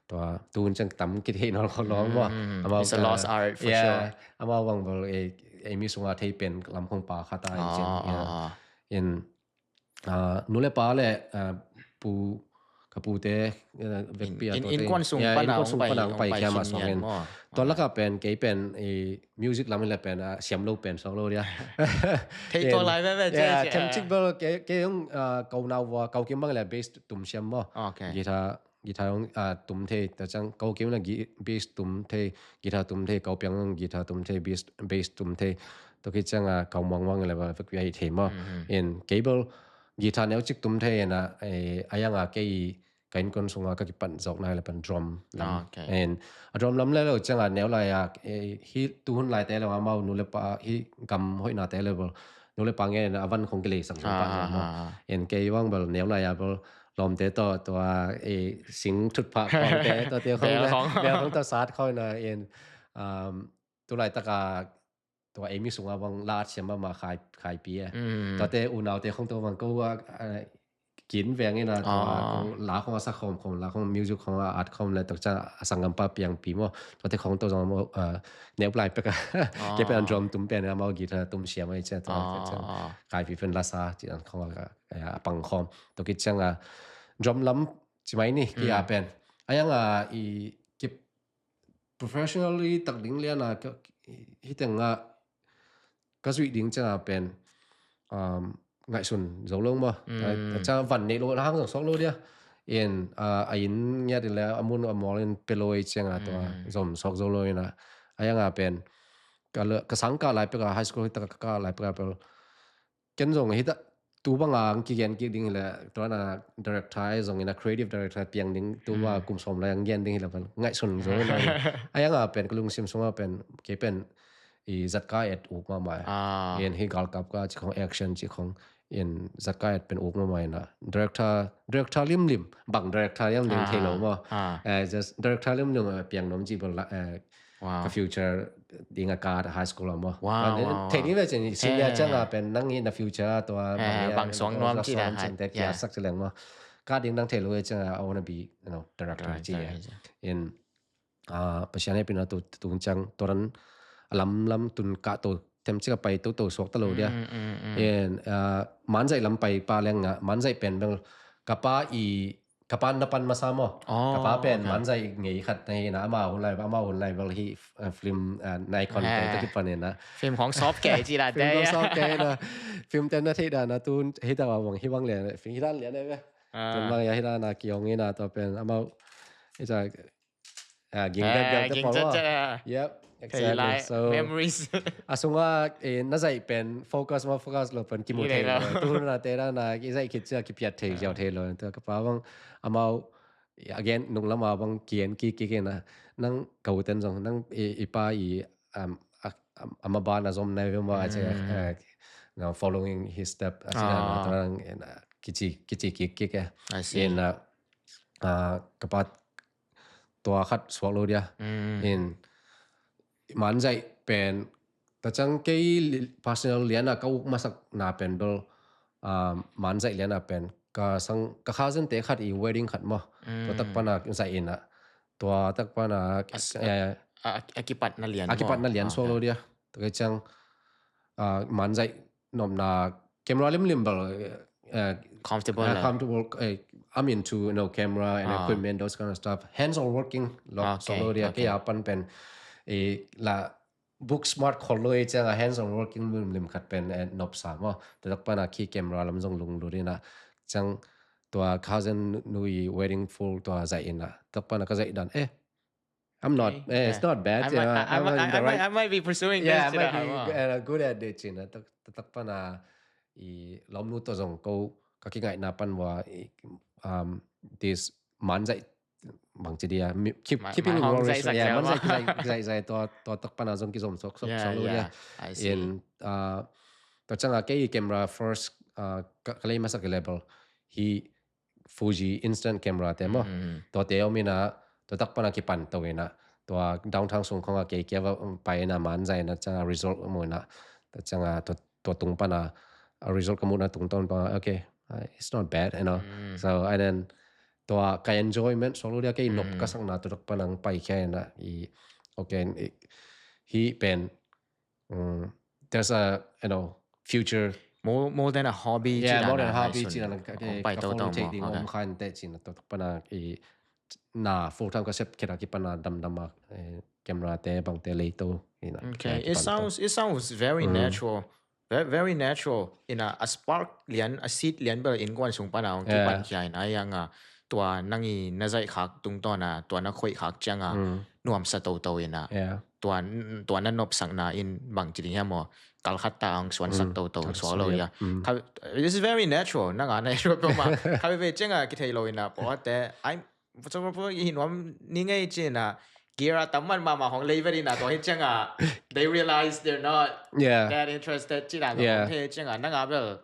tua tun cian tam kithei nawl khaw lawng maw. Amau It's a lost art for yeah, sure. Amau bang bel eh, ei mi sunga thei pen lam khawng pa khat a hi cian Ah, yeah. Ah, In ah, nu le pa le ah, pu ka pute ah, vekpi a in- tua te- innkuan sung yeah, pana innkuan ong sung pai- pana ong ong pai pai khiam a khin suak ngian in maw? tua laka pen kei pen i music lam hi le pen ah, siam lo pen suak lo dia. Thei tua lai veve Yeah, cia. themcik bel kei kei ong ah, kau nau vua kau kim bang le bass tum siam maw. Okay. Guitar guitar ong ah, tum thei tawh ciang kau kim le gi- bass tum thei guitar tum thei kau piang ong guitar tum thei bass bass tum thei tawh kiciang ah, kau muang muang le ba vekpi a hi thei maw. In kei bel guitar neu cik tum thei na eh, a yang a kei ka innkuan sunga ka kipan zawk nai le pan drum lam. Okay. En a drum lam le lo ciang a neu lai a eh, hi tu hun lai te lo amau nu le pa hi gam hoih na te le bel nu le pa nge na a van khong ki lei sang sang pa Ah, ma. ah, ah. En kei wang bel neu lai a bel lawmte tawh tua eh, sing thut pha khong te tawh te khong Bel le khong. Bel khong tawh sat khong na en um, tu lai taka tua ei mi sunga bang lat siam ma ma khai khai pi e. Mm. Tua te unau te khong to bang ko a ah, kin veng ina tua Ah. ko la khong a sa khom khom la khong music khong a at khom le tok cha a sangam pa piang pi mo tua te khong to zong mo ah, neu lai pek a ke pen an drum tum pen a mau guitar tum siam ai cha tua Ah, cha ah. Kai pi pen la sa ci an khong a a pang khom to ki chang a drum lam ci mai ni ki a pen a yang a i ki professionally tak ding lian a ka- hi teng a ka zui ding chang a pen um, ngaihsun zo lo ma. Mm. Cha van nei lo hang zong sok lo dia. In uh, a in ngiat in le a mun a mol in pe lo i chang a tua zom sok zo lo in a. A yang a pen ka le- ka sang ka lai pek a high school hi ta ka ka lai pek a pel ken zong hi ta tu bang a ang kigen kik ding le tua na director ai zong in a creative director piang ding tu ma kum som lai ang gen ding hi le pel ngaihsun zo na. A yang a pen ka lungsim sung a pen ke pen i zat ka et uk ma mai. Ah. Yen hi gal kap ka ci khong action ci khong in zat ka et pen uk ma mai na. Director director lim lim bang director lim lim thei lo ma. Ah. Eh, just director lim lim eh, piang nom ci bel la eh, Wow. Ka future ding a ka high school a mo. Wow, wow, Thei ni wow. ve chen senior Eh. chang a pen nang hi na future tua Eh, bang suang nuam ci na chen te hai. kia Yeah. sak ci leng mo. Ka ding nang thei lo ve chang a I wanna be you know director Director, ci. yeah. In ah Pasian he pina tu tu chang toran alam lam tun ka to tem chika pai to to sok ta lo dia. Mm, mm, mm. In ah manzai lam pai pa leng a manzai pen bel ka pa i ka pa na pan masa mo. Oh, Ka pa pen okay. Manzai ngei khat na hi na ama hun lai ama hun lai bel hi uh, film uh, Nikon Eh. te to ki pan na. Film khong sop ke ci la te. Film sop ke na. Film ten na thei da na tu hi ta wa wang hi wang le film hi dan le ne ve. Ah. Tun bang ya hi dan na ki ong ina to pen ama hi ta ah, ging Eh, dek dek te ging pa chat wa. Chat, ah. Yep. Thei lai Exactly. So memories. A sunga eh, na zai pen focus ma focus lo pen kimu Ki thei thei lo. lo. Tu na te na na ki zai kit cia ki piat thei ziau thei lo. Tu ka pa bang amau again, nung lama bang kian kik kik ina, nang ka u ten zong, nang i, i pa i, um, a, a, a maban a zom nai ve maw, a ci, uh, no, following his step, a ci na, na, tua nang, ina, kici, kici kik kik e. I see. Ina, uh, ka pa tua khat suak lo dia. In, manzaih pen, ta ciang kei personal liana ka uk masak na pen bel, um, manzaih liana pen, ka sang, ka cousin te khat i wedding khat maw. Tua tak pana zaih ina. Tua tak pana, a, a kipatna lian, a kipatna lian suak lo dia. Tua kei ciang, uh, manzaih nopna camera limlim bel, uh, comfortable, uh, comfortable, uh, I'm into, you know, camera and equipment, those kind of stuff. Hands on working, lo, suak lo dia, kei a pan pen, eh, la, book smart khol lo e ciang a hands on working limlim khat pen, eh, nop sa maw. Tua tak pana khi camera lam zong lunglut ina. Ciang tua cousin nu i wedding full tua zaih ina. Tak pana ka zaih dan, eh, I'm not, eh, it's not bad. I might, I might be pursuing this. Yeah, I might be, uh, good at it, cina. Tak, tak pana i lawmnu tua zong ko ka kingaihna pan wa, um, this manzaih bang ci dia, keep, keeping in worry. Yeah, manzaih, zaih, zaih, tua, tua tak pana zong kizom sok, sok, sok lo dia. In, uh, tua ciang a kei camera first, uh, ka, ka lei masak level. Hi Fuji instant camera te maw. Tua te om ina, tua tak pana kipan to ina. Tua downtown sung khong a kei kia va, um, pai ina manzaih ina ciang a result om ina. Tua ciang a tua, tua tung pana, a result ka muhna tungtawn pana, okay, uh, it's not bad, you know. So, and then, tua ka enjoyment, suak lo dia kei nop ka sakna tua tak pana pai kia ina, i, okay, i, hi pen, um, there's a, you know, future. More, more than a hobby. Yeah, more than a hobby, cina, ka, ka follow take ding om khan te cina, tua tak pana i na full time ka sep kira kipana damdam a, eh, camera te bang te lei to ina. Okay, it sounds, it sounds very natural. Very, very natural. Ina a spark lian, a seed lian bel innkuan sung pana ong kipan kia ina, a iang a tua nang i na zaih khak tungtawn a, tua na khoih khak ciang a nuamsa toto ina. Tua, tua na nopsakna in bang ci ding hiam maw, kalkhat ta ong suansak toto suak lo ia. This is very natural. Nang a natural peuhmah. Kha veve ciang a kithei lo ina, pawh te, I'm photographer i hi nuam ni ngei cina, gear a tam man mahmah hong lei vet ina, tua hi ciang a, they realize they're not that interested cina, hong thei ciang a, nang a bel,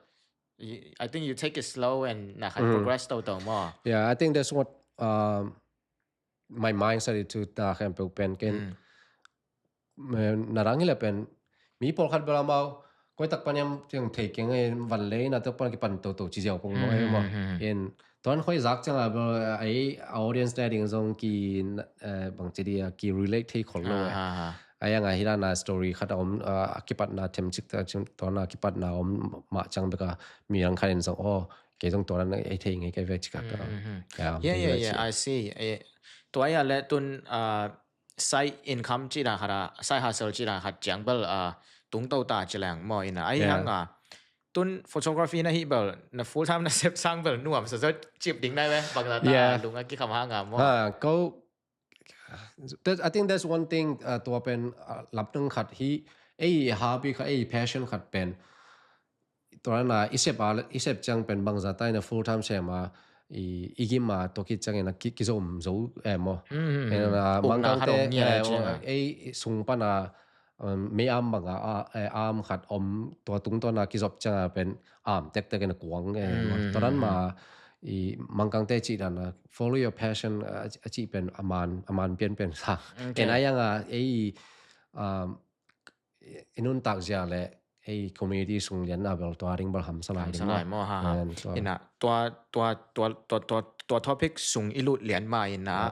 I think you take it slow and na khan progress toto maw. Yeah, I think that's what, um, my mind started to ta khan peuh pen ken. Na rang hi le pen mi pawlkhat bel amau koi tak pan iam tiang thei keng e, van lei na tak pan kipan toto ci ziau pong maw, e maw. In tuan khoi zak ciang a bel ei audience te ding zong ki, eh, bang ci dia ki relate thei khol lo e. A iang a hi la na story khat a om, a kipatna them cik ta, tuan a kipatna om mah ciang bek a mi rang khat in zong, oh, kei zong tuan a ei thei ngei kei ve cik a ta. Yeah, yeah, yeah, I see. Tua ia le tun, uh, side income cih dan khat a, side hustle cih dan khat ciang bel, ah, tungto ta ci leng maw ina. Ahi hang a, tun photography na hih bel, na full time na sep sang bel nuam sa zot cip ding nai ve, bangzah ta lung a kikham hang a maw. Ha, ko, that, I think that's one thing, ah, tua pen, ah, lapnung khat hi, ei hobby khat, ei passion khat pen. Tua na i sep a, i sep ciang pen bangzah ta ina full time sem a, i, i gim a tua kit ciang ina ki, kizom zo e maw. Ina mangkang te, ei sung pan a, um, mei am bang a, a, am khat om tua tungtawn a kizop ciang a pen am tektek ina kuang e maw. Tua dan ma i mangkang te cih dan a follow your passion, a, a cih pen a man, a man pian pen sa. Ina iang a ei, um, i nuntak zia le ei community sung lian a bel tua ding bel hamsa lai ding maw. Ina tua, tua, tua topic sung i lut lian ma ina,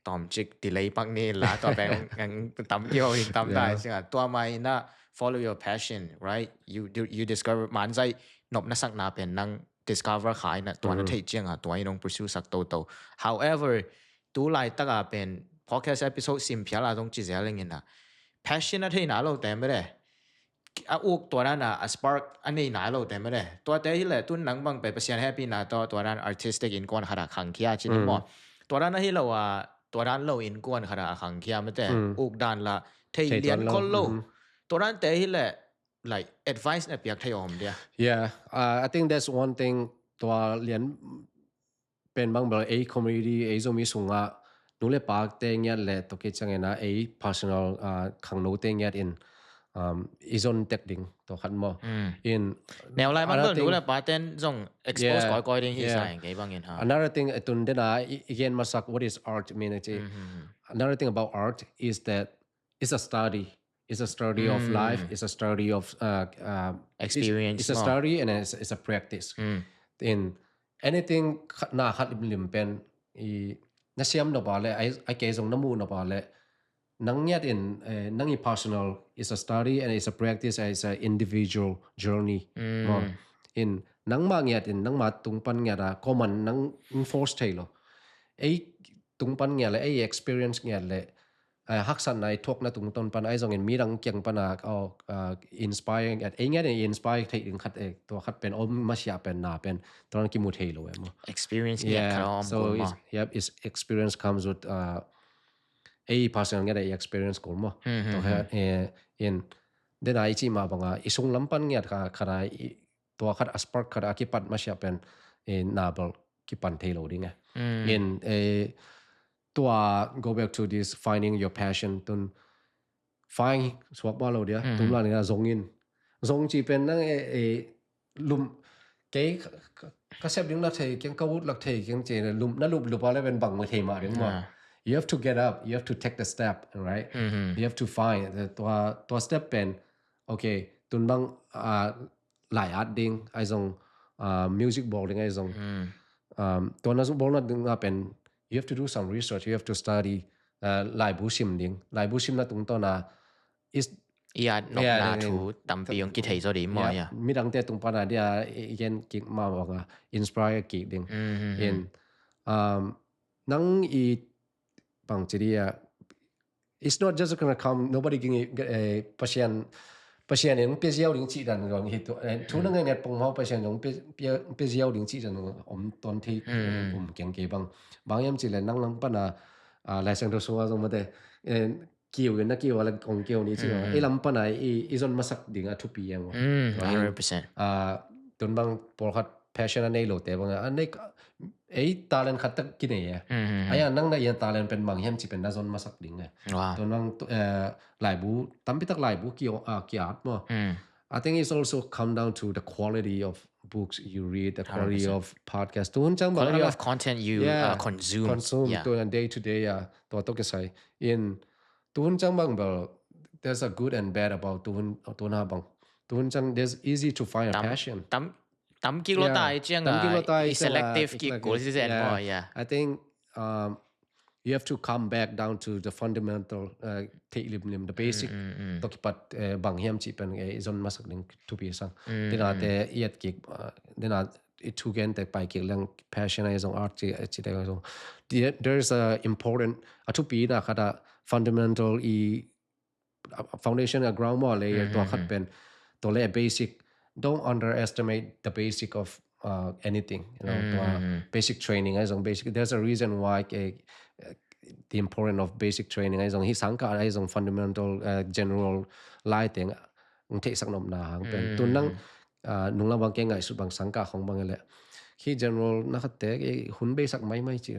tom cik delay pak ni la, tua bel ngang tam kio in tam dai sia. Tua ma ina follow your passion, right? You, you, you discover man zai nop na sak na pen nang discover kha ina tua na thei ciang a tua i nong pursue sak toto. However, tu laitak a pen podcast episode sim phial a dong ci zel ing ina passion a thei na lo te mede. A uk tua dan a, a spark a nei na lo te mede. Tua te hi le tun nang bang pe Pasian happy na to, tua dan artistic innkuan khat a khang khia ci ni maw. Tua dan a hi lo a, tua dan lo innkuan khat a khang khia mete. Uk dan la thei lian khol lo. Tua dan te hi le, like, advice na piak thei om dia. Yeah, uh, I think that's one thing tua lian pen bang bel ei community, ei Zomi sungah nu le pa te ngiat le tua khit ciangin a ei personal, ah, khangno te ngiat in, um, i zon tek ding tua khat maw. In Neu lai man another bel nu thing- le pa ten zong expose Yeah, koi koi ding hi yeah. Sa, kei bangin ha. Another thing, eh, tun dena i, i gen masak what is art mean, eh, ci. Another thing about art is that it's a study. It's a study of life. It's a study of, uh, uh, Experience, It's, it's a no? Study and it's, it's a practice. In anything khat na khat lim pen i na siam na ba le, ai, ai kei zong na mu na ba le, nang ngiat in, eh, nang i personal is a study and it's a practice and it's an individual journey. Maw. In nangmah ngiat in, nangmah tung pan ngiat a, common nang force thei lo. Ei tung pan ngiat le, ei experience ngiat le, eh, haksatna i thuakna tungtawn pan ai zongin midang kiang pan a, oh, ah, inspire ngiat, ei ngiat in inspire thei ding khat, eh, tua khat pen om masiah pen na pen, tua nang kimu thei lo, eh, maw. Experience ngiat khat a om So kul it's, maw. Yep, it's experience comes with, uh, ei personal ngiat a i experience kul maw. Tua kha, eh, in, dena i ci mah banga, i sung lam pan ngiat kha, khat a, i, tua khat a spark khat a kipat masiah pen, eh, na bel kipan thei lo ding, eh. In, eh, tua, go back to this finding your passion, tun find suak ba lo dia, tum la ding a zong in. Zong ci pen nang, eh, eh, lum, kei ka, ka, ka sep ding lak thei kiang, ka ut lak thei kiang ci, lum, na lup lup a le pen bang thei mah ding maw. You have to get up, you have to take the step, right? You have to find the, tua, tua step pen, okay, tun bang, ah, lai at ding ai zong, ah, music bawl ding ai zong. Um, tua na zu bawl na ding a pen, you have to do some research, you have to study, ah, laibu sim ding. Laibu sim na tungtawn a is I at nopna thu tampi hong kithei zaw ding maw, yeah. Midang te tung pan a dia, i gen kik mah banga, inspire kik ding. In, um, nang i bang ci dia, it's not just gonna come, nobody gonna, eh, Pasian, Pasian in pia ziau ding ci dan zong hi tu, eh, thu nang ngai ngat pong mau Pasian zong pia, pia, pia ziau ding ci dan om ton thei, eh, um kiang kei bang. Bang hiam ci le nang nang pan a, ah, Lai Siangtho sung a zong mate, eh, kiu in na kiu a le kong kiu ni ci lo. Ei lam pan a i, i zon masak ding a thupi ang. Mm, hundred percent. Ah, tun bang pawlkhat passion a nei lo te bang a, a nei, ei talent khat tak kinei e. Ai a nang na i a talent pen bang hiam ci pen na zon masak ding e. Wow. Tun bang, eh, laibu, tampi tak laibu ki, ah, ki at maw. I think it's also come down to the quality of books you read, the quality of podcast. Tuhun ciang bang Quality ala- of content you, uh, consume. Consume Yeah. Tua day to day, uh, tua toh kisai. In tuhun ciang bang bel, there's a good and bad about tuhun, tuhun ha bang. Tuhun ciang, there's easy to find a passion. Tam, tam kik lo Yeah. tai ciang, Tam kik lo uh, tai is ciang, uh, selective it's kik like kul a- si sen yeah. Maw, yeah. I think, um, you have to come back down to the fundamental, uh, theih limlim, the basic. Toh kipat, uh, bang hiam ci pen, uh, i zon masak ding thupi sang. Dena te i at kik, uh, dena i thu gen te pai kik leng passion a i zong art ci, ci te zong. There, there's a important, a thupi na khat a fundamental i, a foundation, a ground maw, layer tua khat pen, tua le a basic. Don't underestimate the basic of, uh, anything. You know, tua basic training a i zong basic. There's a reason why, eh, the importance of basic training a i zong, hi sangkah a i zong fundamental, uh, general lai teng ang theih sak nopna hang pen. Tun nang, uh, nung lam bang kei ngaihsut bang sangkah khong bang le. Hi general na khat te, eh, hun beisak maimai ci.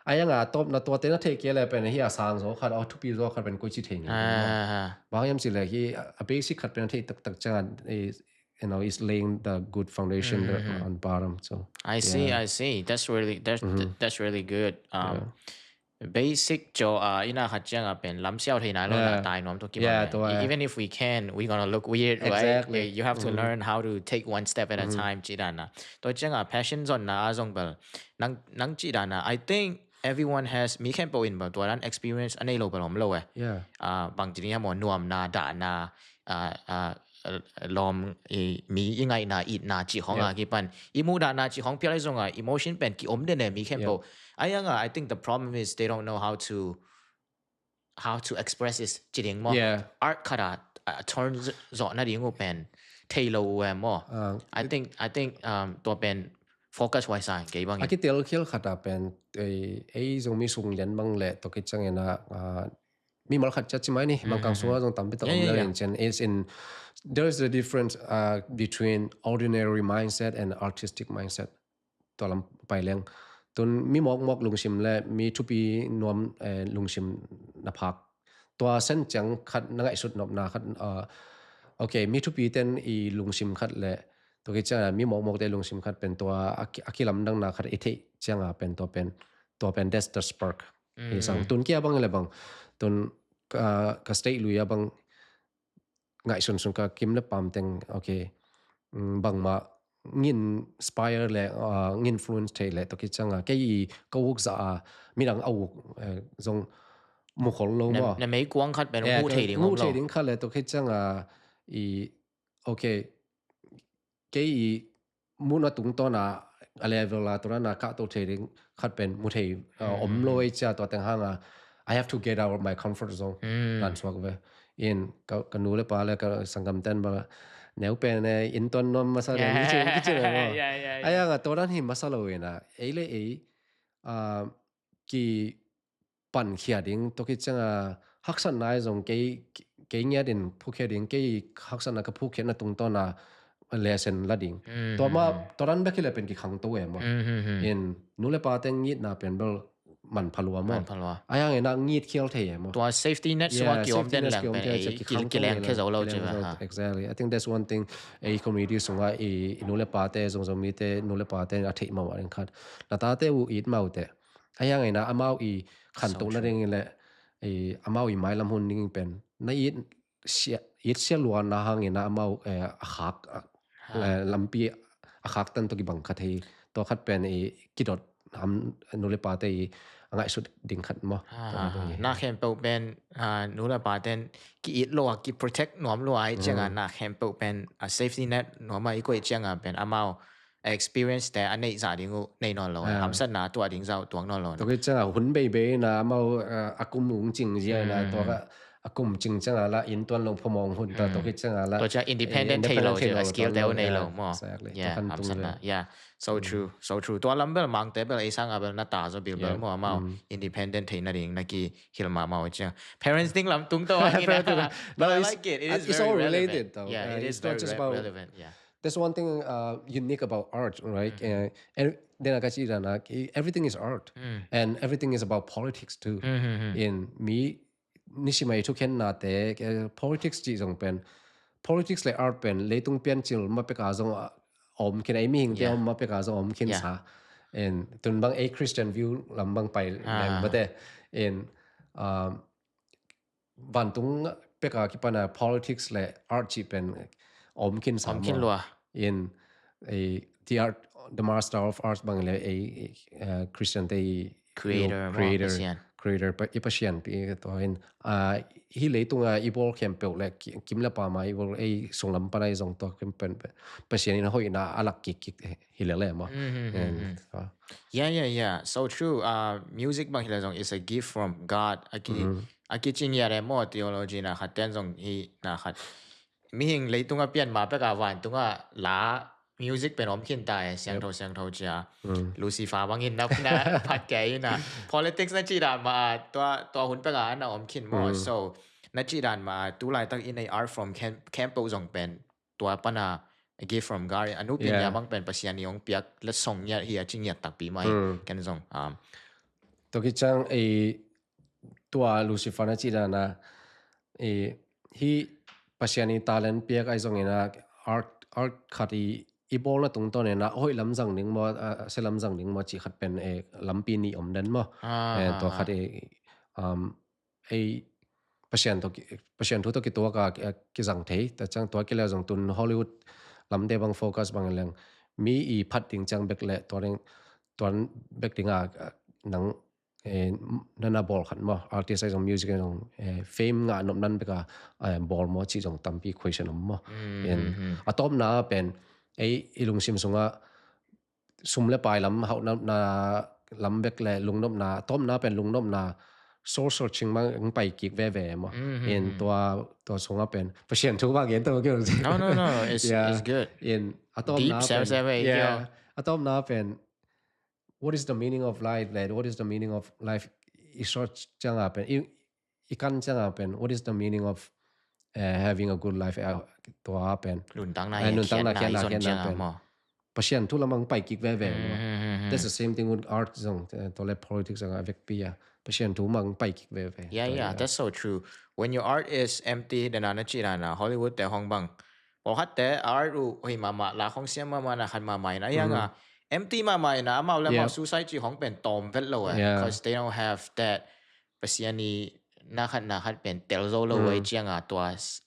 Ai ang a tawpna tua te na theih kei le pen, hi a sang zaw khat, a thupi zaw khat pen koi ci thei ni. Ah, Bang hiam ci le hi a basic khat pen theih taktak ciang a, eh, you know, is laying the good foundation on bottom. So I see, I see. That's really, that's, that's really good. Um, basic jo, uh, ina khat ciang a pen lam siau thei nai lo na Yeah. tai nuam to ki Yeah, bang. tua. Even if we can, we gonna look weird, right? Exactly. You have to learn how to take one step at a time, ci dan na. Tua ciang a passion zon na a zong bel. Nang, nang ci dan na. I think everyone has, mi khempeuh in bel tua dan experience a nei lo bel om lo eh. Yeah. Ah, bang ci ni ha maw, nuamna, dahna, ah, ah, lawm, i, mi i ngaihna, itna ci khong a kipan. I muhdahna ci khong phial a i zong a, emotion pen ki om den e mi khempeuh. Ai ang a, I think the problem is they don't know how to, how to express this ci ding maw. Yeah. Art khat a, a turn z-, zawh na ding uh pen thei lo uh e maw. Ah, I think, I think, um, tua pen focus huai sa kei bang. A kitel khial khat a pen, eh, ei Zomi sung lian bang le, tua khit ciang ina, ah, mimal khat ciat ci mai ni, Mangkang sung a zong tampi tak Yeah, om yeah, le yeah. in cian, is in, there is a difference, uh, between ordinary mindset and artistic mindset. Tua lam pai leng. Tun mi mawkmawk lungsim le mi thupi nuam, eh, lungsim na phak. Tua sen ciang khat na ngaihsut nopna khat, ah, ok, mi thupi ten i lungsim khat le tua khit cianga mi mawkmawk te lungsim khat pen tua a ki-, a kilamdangna khat i theih cianga pen tua pen, tua pen that's the spark. Hi sang tun kia bang le bang. Tun ka, ka state lui a bang ngaihsun sun ka kim le pam teng, ok, mm, bangmah ngin inspire le, ah, ngin influence thei le tua khit cianga kei i ka uk za a midang a uk, eh, zong mukhol lo maw. Na meikuang khat pen hu thei ding, hu thei ding khat le tua khit cianga i, ok, kei i muna tungtawna a level a tua dana kahto thei ding khat pen mu thei, uh, om lo ei cia tua teng hanga I have to get out of my comfort zone. Kan suak ve. In ka, ka nu le pa le ka sanggam ten ba neu pen e in tuan nuam masa le ni cin kici le maw. Ai anga tua dan hi masa lo ina ei le ei, uh, ki pankhia ding, tua khit cianga haksatna i zong kei, kei ngiatin phukkhia ding, kei haksatna ka phukkhiatna tungtawna lesson la ding. Tua ma, tua dan bek hi le pen kikhangto e maw. In nu le pa te ngitna pen bel man phalua maw. Ai hang ina ngit khial thei e maw. Tua safety net sua kiom ten lang pen ei kileng khe zo lo ci. Exactly. I think that's one thing ei community sunga i, i nu le pa te zong Zomi te nu le pa te a theih mawh a ding khat. Na ta te uh it mau te. Ai hang ina amau i khantoh nading le amau i mailam hun ding pen na it sia, it sia luanna hang ina amau, eh, a khak, eh, lampi a khak tan tua kibang khat hi. Tua khat pen i kidot ham nu le pa te i a ngaihsut ding khat maw. Na khempeuh pen, ah, nu le pa ten ki it lo a ki protect nuam lo a i cianga na khempeuh pen a safety net nuam a i koih cianga pen amau a experience te a neih zah ding uh nei nawn lo. Hamsatna tuah ding zah uh tuak nawn lo. Tua khit cianga hun beibei na amau, uh, a kum ung cing zia na tua a kum cing cianga la in tuan lo phamawng hun ta tua khit cianga la tua cia independent thei lo cia skill te uh nei lo maw. Exactly. Yeah, hamsatna. Yeah. So true. So true. Tua lam bel mang te bel ei sanga bel na ta zo bil bel maw amau independent thei nading na kihil mahmah uh cia. Parents ding lam tung to a ina. But I like it. It is all related though. Yeah, it is very relevant. Yeah. That's one thing, uh, unique about art, right? Uh, and then I got you, everything is art, and everything is about politics too. In mi nisimai thukhenna te, eh, politics ci zong pen, politics le art pen leitung piancil ma peka zong, ah, om khin, ei mihing te om ma peka zong om khin sa. In tun bang ei Christian view lam bang pai lem mate. In, um, vantung peka kipana politics le art ci pen om khin sa maw. In, eh, the art, the master of arts bang le ei, eh, Christian te i creator, creator, i Pasian pi tua in, ah, hi leitunga i bawl khempeuh le kim le pama i bawl ei sunglam pana i zong tua kim pen Pasian in a hoihna a lak kik kik hi le le maw. Yeah, yeah, yeah. So true. Uh, music bang hi le zong is a gift from God. A ki, a ki cing ya le maw theology na khat ten zong hi na khat. Mihing leitunga pian ma peka vantunga la music pen om khin ta e, siangtho siangtho cia. Lucifer bangin na, na phat kei na. Politics na ci dan ma tua, tua hun peka na om khin maw. So na ci dan ma tu laitak in a art form khempeuh zong pen tua pana a gift from God. A nupin ya bang pen Pasian i ong piak le song ngiat hi a ci ngiat takpi mai ken zong. Tua khit ciang ei tua Lucifer na ci dana, eh, hi Pasian i talent piak ai zong ina art, art khat i, i bawlna tungtawn ina hoih lam zang ding maw, a, a sia lam zang ding maw ci khat pen, eh, lampi nih om den maw. Eh, tua khat, eh, um, ei Pasian thu, Pasian thu tawh kituak a, a kizang thei. Tua ciang tua kile zong tun Hollywood lamte bang focus bang leng mi i phat ding ciang bek le tua ding, tuan bek ding a, a, nang eh, nana bawl khat maw, artist ai zong music ai zong, eh, fame ngah nop nan beka, eh, bawl maw ci zong tampi question om maw. A tawpna pen ei i lungsim sunga sum le pai lam hauh nopna lam bek le lungnopna, a tawpna pen lungnopna soul searching mang pai kik veve maw. In tua, tua sunga pen Pasian thu bang gen tawh keu. No, no, no, it's, it's good. In a tawpna pen, yeah, a tawpna pen what is the meaning of life, like, what is the meaning of life? I search cianga pen, i, i kan cianga pen, what is the meaning of, eh, having a good life? Eh, tua pen nuntakna, eh, nuntakna khiatna, khiatna pen Pasian thu lamang pai kik veve maw. It's the same thing with art zong, eh, tua le politics zong a vekpi a. Pasian thu mang pai kik veve. Yeah, yeah, that's so true. When your art is empty, then na ci dan a Hollywood te hong bang. Pawlkhat te art uh hoi mahmah, la hong siam mahmah, na khat mahmah in a yang a empty mahmah in a amau le amau suicide ci hong pen tawm vet lo eh. Yeah. Because they don't have that Pasian i na khat na khat pen tel zo lo eh ciang a tua s-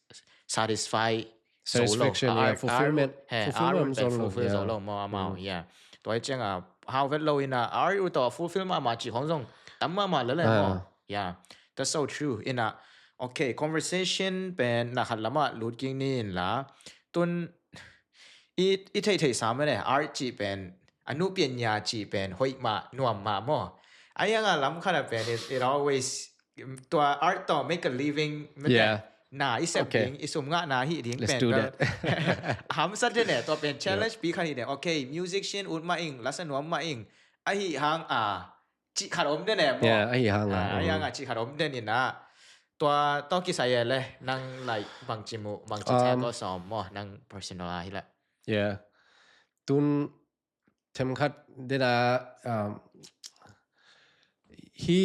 satisfy zo lo. Satisfaction, yeah, Art- fulfillment. art- he, Fulfillment art pen zo lo, fulfill zo yeah. lo maw amau, yeah. Tua ciang a hau vet lo in a art uh tua fulfill mahmah ci hong zong tam mahmah le le maw. Yeah, that's so true. In a, okay, conversation pen na khat lam a lut kik ni in la. Tun i, i thei thei sam ne, art ci pen, a nu pian nya ci pen hoi mah nuam mah maw. A yang a lam khat a pen it, it always, tua art to make a living. Yeah. Na i sep Okay. ding, i sum ngah na hi ding Let's pen do bel. that. Hamsat de ne, tua pen challenge pi khat hi de. Okay, musician ut mah ing, lasa nuam mah ing. Ahi hang a ci khat om de ne maw. Yeah, ahi hang a, Ah, ahi mm. hang a ci khat om de ni na. Tua, tua kisai e le, nang like bang ci mu, bang ci cek Um, ko som maw, nang personal a hi la. Yeah. Tun themkhat de da, um, hi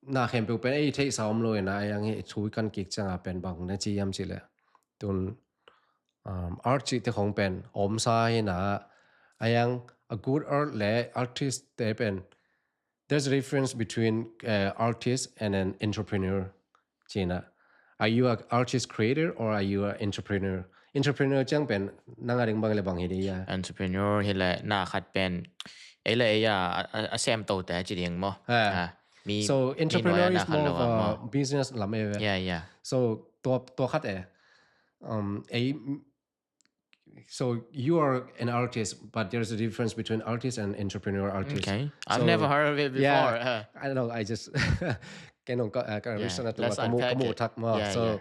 na khempeuh pen ei thei sa om lo in a, a yang hi thu kan kik ciang a pen bang na ci yam ci le. Tun, um, art ci te khong pen om sa hi na, a yang a good art le artist te pen, there's a difference between, uh, artist and an entrepreneur. Cina. Are you an artist creator or are you an entrepreneur? Entrepreneur ciang pen nang a ding bang le bang hi de ya. Entrepreneur hi le na khat pen, ei le ei a, a, a sem to te ci ding maw. Ah. Ah, mi, So mi entrepreneur nuai a is na khat more lo of a a maw. Business lam e. Yeah, yeah. So tua, tua khat e. Um, a, so you are an artist, but there's a difference between artist and entrepreneur artist. Okay. I've So, never heard of it before. Yeah, Uh, I know. I just, kei nong ka, uh, ka Yeah, research na tu let's ka mu, unpack ka mu it. Thak maw. Yeah, So yeah.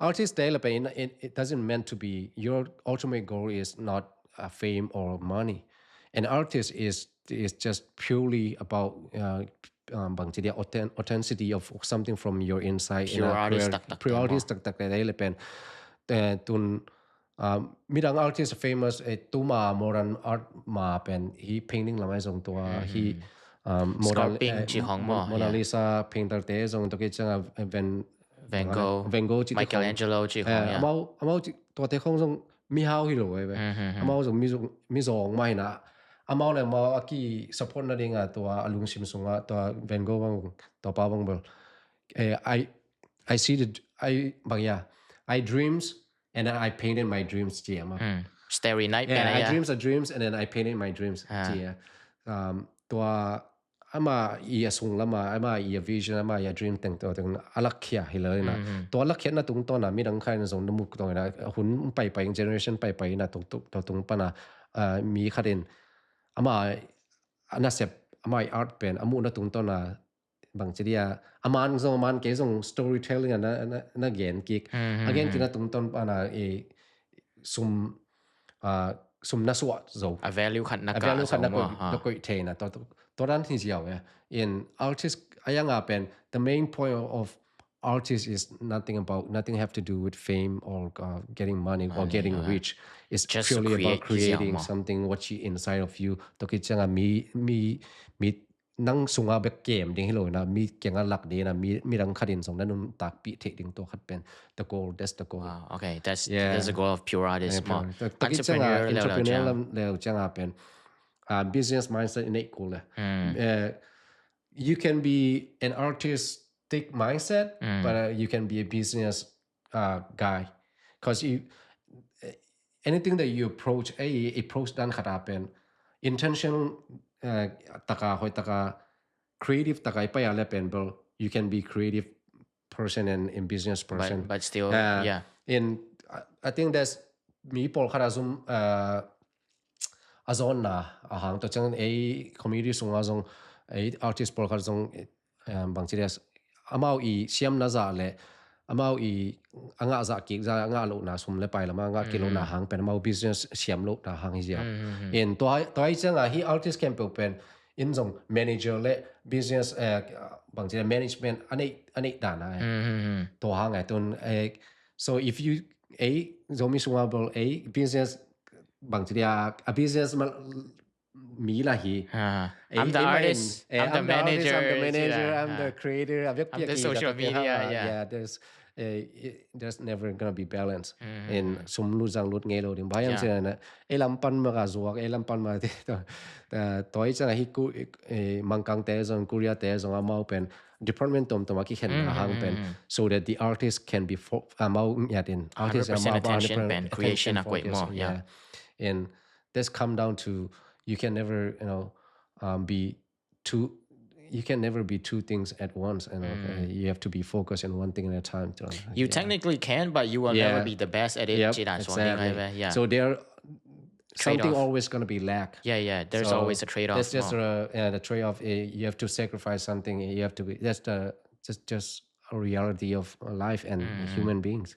Artist te le pen, it, it doesn't meant to be, your ultimate goal is not, uh, fame or money. An artist is is just purely about, uh, um, bang ci dia, authen- authenticity of something from your inside. Pure artist taktak Pure te artist taktak te le pen. Te tun, um, midang artist famous, eh, tuma modern art ma pen hi painting lam ai zong tua hi, um, Modern- Sculpting eh, ci khong Mo- maw, Mona yeah. Lisa painter te zong tua ki ciang a, eh, Van Van Gogh, Van Gogh ci te khong. Michelangelo ci khong, Eh, yeah. Amau amau ci- tua te khong zong mihau hi lo e ve. Mhm, mhm. Amau zong mi zong mi zong mai na. Amau le amau a ki support na ding a tua a lungsim sung a tua Van Gogh bang tua pa bang bel. Eh, I I see the I bang ya. I dreams and then I painted my dreams ci ama. Hmm. Starry night Yeah, pen I ya. dreams of dreams and then I painted my dreams. Ah. Ci a. Um, tua ama i a sung lama, ama i a vision, ama i a dream teng tua teng a lak khia hi lo na. Mhm. Tua lak khia na tung tua na midang khai na zong na muk tua na hun pai pai, generation pai pai na tung tung tua tung pa na, uh, mi khat in ama a na sep, ama i art pen a mu na tung tua na bang ci dia, a man zong a man kei zong storytelling a na, na, na gen kik. Mhm, A gen mhm. kik na tung tua pa na i sum, uh, sum na suah zo. A value khat na A ka value khat na zong maw, koih, ha. na koih thei na. Tua, tua dan hi ziau e. In artist, a yang a pen, the main point of artist is nothing about, nothing have to do with fame or, uh, getting money or Money, getting uh, rich. It's just to purely about create hi ziau creating maw. Something what you inside of you. Tua ki ciang a mi, mi, mi nang sung a bek kem ding hi lo na, mi kiang a lak ding na, mi, midang khat in zong na nuntak pi thei ding tua khat pen. The goal, that's the goal. Wow, okay, that's Yeah. that's the goal of pure artist Yeah, maw. pure. Tua ki ciang a Entrepreneur le lo entrepreneur ciang. Lam le ciang a pen. Uh, business mindset in it cool. Hmm. Uh, you can be an artistic mindset, Mm. but, uh, you can be a business, uh, guy. Because you, uh, anything that you approach, a approach dan khat a pen, intentional, uh, taka, hoi taka, creative taka i pai a le pen bel, you can be creative person and in business person. But, but still, Uh, yeah. In, I, I think that's mi pawl khat a zum, uh, a zon na a hang to chang a community sung a zong a artist pawl khat zong, um, bang ci dia, amau i siam na za le amau i a ngah za kik za a ngah lo na sum le pai lama ngah kik lo na hang pen amau business siam lo na hang hi zia. Mm, mm, mm. In tua tua i chang a hi artist campaign pen in zong manager le business, eh, bang ci dia management a nei a nei dan a, eh. Mm, mm, mm. Tua hang a tun, eh, so if you a Zomi sung a bel a business bang ci dia a business ma mi lah hi. Ah, I'm the artist, I'm the manager, I'm the creator, I'm the social media. Yeah, there's uh, there's never gonna be balance. In sum lut zang lut ngei lo ding. Bang hiam cih na ei lam pan ma ka zuak, ei lam pan ma te to toi cang hi ku Mangkang te zong, Korea te zong amau pen department tom tom a kikhen a hang pen so that the artist can be amau ngiat in artist amau attention pen creation a kuai mo. Yeah. And this come down to you can never you know um, be two you can never be two things at once, and okay, you have to be focused in one thing at a time. You technically can, but you will never be the best at it. Yep, exactly. Yeah. So there something always gonna be lack. Yeah, yeah. There's so always a trade-off. That's just a, yeah, the trade-off. You have to sacrifice something. You have to be. That's the just just a reality of life and human beings.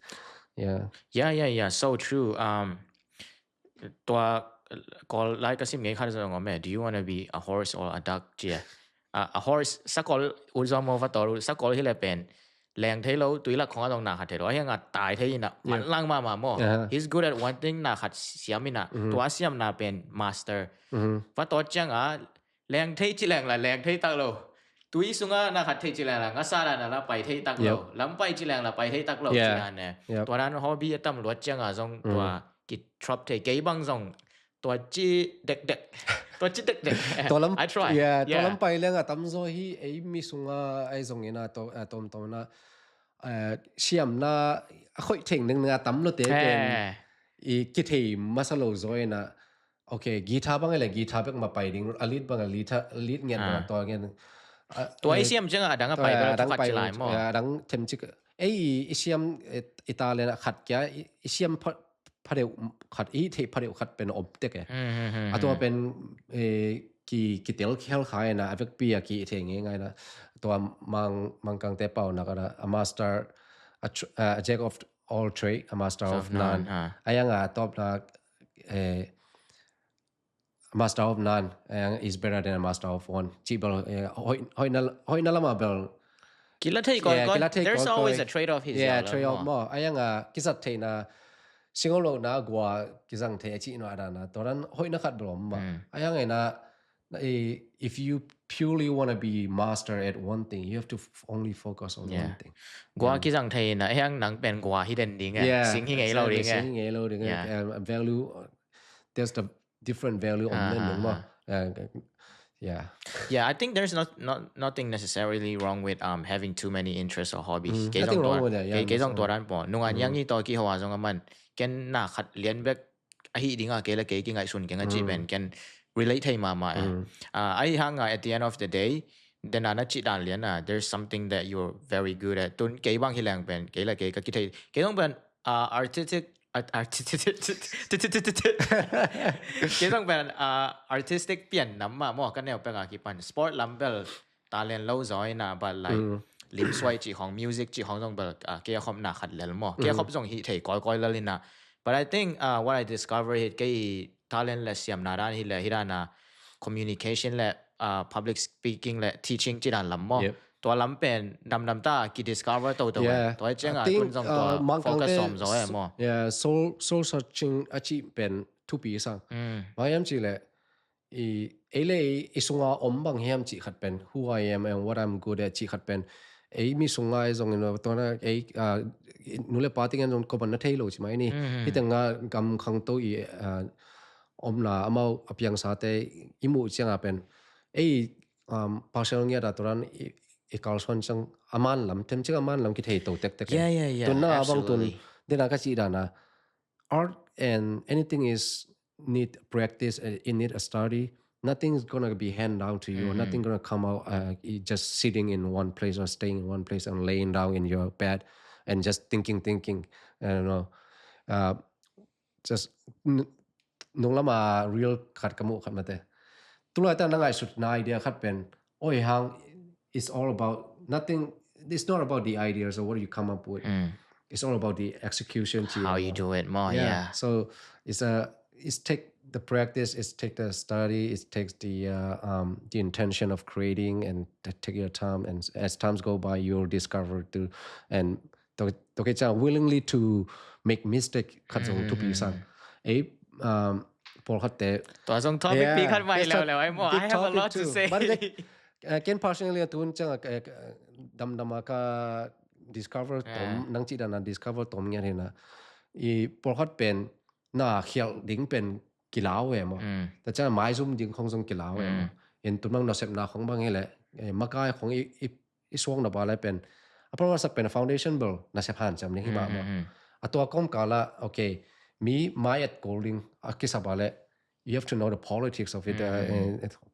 Yeah. Yeah, yeah, yeah. So true. Um, tua Kawl lai ka sim ngei khat zong om e, do you wanna be a horse or a duck? Cia a horse, sakol ut zong mo, va tol ut, sakol hi le pen leng thei lo, tui lak khong a dong na khat thei lo, a hiang a tai thei ina man lang mama mo. He's good at one thing, na khat siam ina, tua siam na pen master. Va tot ciang a leng thei ci leng la leng thei tak lo, tui sunga na khat thei ci leng la ngasa na na la pai thei tak lo, lam pai ci leng la pai thei tak lo ci na ne. Tua dan hobby a tam luat ciang a zong tua ki drop thei, kei bang zong tua ci dekdek, tua ci dekdek. Tua lam I try. Yeah, tua lam pai leng a tam zaw hi ei mi sunga ai zong ina to tom tom na siamna a khoih theng neng a tam lo te pen i kithei masa lo zaw ina. Okay, guitar bang le guitar bek ma pai ding, a lead bang a lead, a lead ngen bang a tua ngen. Tua i siam ciang a dang a pai bang a dang pai lai mo. A dang them cik. Ei i siam i talent a khat kia i siam pha deuh khat, i thei pha deuh khat pen om tek e. A tua pen ki kitel khel khai na a vekpi a ki thei ngei ngai na. Tua mang Mangkang te pau na ka na a master, a jack of all trade, a master of none. A yang a top na master of none is better than a master of one. Ci bel hoih na lama bel kila thei koi koi. There's always a trade off. His yeah, trade off mo. A yang a kizat thei na singo lo na gua kizang thei a ci no adana. Toran hoih na khat bel om ma. A yang a na if you purely want to be master at one thing, you have to only focus on one thing. Gua kizang thei na, hiang nang pen gua hi den ding e. Sing hi ngei lo ding e. Sing hi ngei lo ding e. Value, there's the different value om nen ding mo. Yeah. Yeah, I think there's not, not nothing necessarily wrong with um having too many interests or hobbies. Kei zong tua ran po. Nungan yang i to ki hoa zong a man. Ken na khat lian bek ahi dinga kei le kei ki ngaihsun keng a ci pen ken relate thei mama e. Ahi hanga at the end of the day, dena na ci dan lian a, there's something that you're very good at. Tun kei bang hi leng pen kei le kei ka kithei, kei zong pen artistic artistic kei zong pen artistic pian nam ma mo. Ka neu peng a kipan sport lam bel talent lo zaw ina, but like lim suai ci hong, music ci hong zong bel kei a khop na khat lel mo. Kei a khop zong hi thei koi koi lel ina. But I think what I discover hi kei talent le siam na dan hi le hi dan a communication le public speaking le teaching ci dan lam mo. Tua lam pen damdam ta ki discover toto e. Tua ciang a tun zong tua focus som zaw e mo. Yeah, soul searching a ci pen thupi sang. Bayam ci le i ei le i sunga om bang hiam cih khat pen, who I am and what I'm good at cih khat pen ei mi sunga i zong in tua na ei nu le pa tingen zong koban na thei lo ci mai ni. Hi teng a gam khangto i omna amau a piangsa te i muh ciang a pen ei pasal ngiat a turan i kalsuan ciang a man lam tem ciang a man lam ki thei to tektek. Tun na bang tun dena ka cih dana art and anything is need practice, uh, it need a study. Nothing's gonna be hand down to you. Nothing gonna come out uh, just sitting in one place or staying in one place and laying down in your bed and just thinking, thinking. I don't know. Uh, just nung lama real khat kamu khat mate. Tulai ta nangai sut na idea khat pen. Oi hang, it's all about nothing. It's not about the ideas or what you come up with. It's all about the execution. How you do it more, yeah. So it's a it's take the practice, it's take the study, it takes the uh, um, the intention of creating, and take your time. And as times go by, you'll discover too. And to to ke cha willingly to make mistake khat zong to be sang. A um, pawlkhatte. Tua zong topic pi khat mai leuleu ai maw. I have a lot to say. Ken personally a tun ciang damdama ka discover tom, nang cih dana discover tom ngiat hina. I pawlkhat pen na khialh ding pen kilau e maw. Ta ciang maizum ding khong zong kilau e maw. In tun bang nasepna khong bang hileh makai khong i i suak na ba le pen a pawlkhat pen foundation bel nasep hanciam ding hi mah maw. A tua kawmkal ah okay, mi mai et kul ding a kisap a le you have to know the politics of it.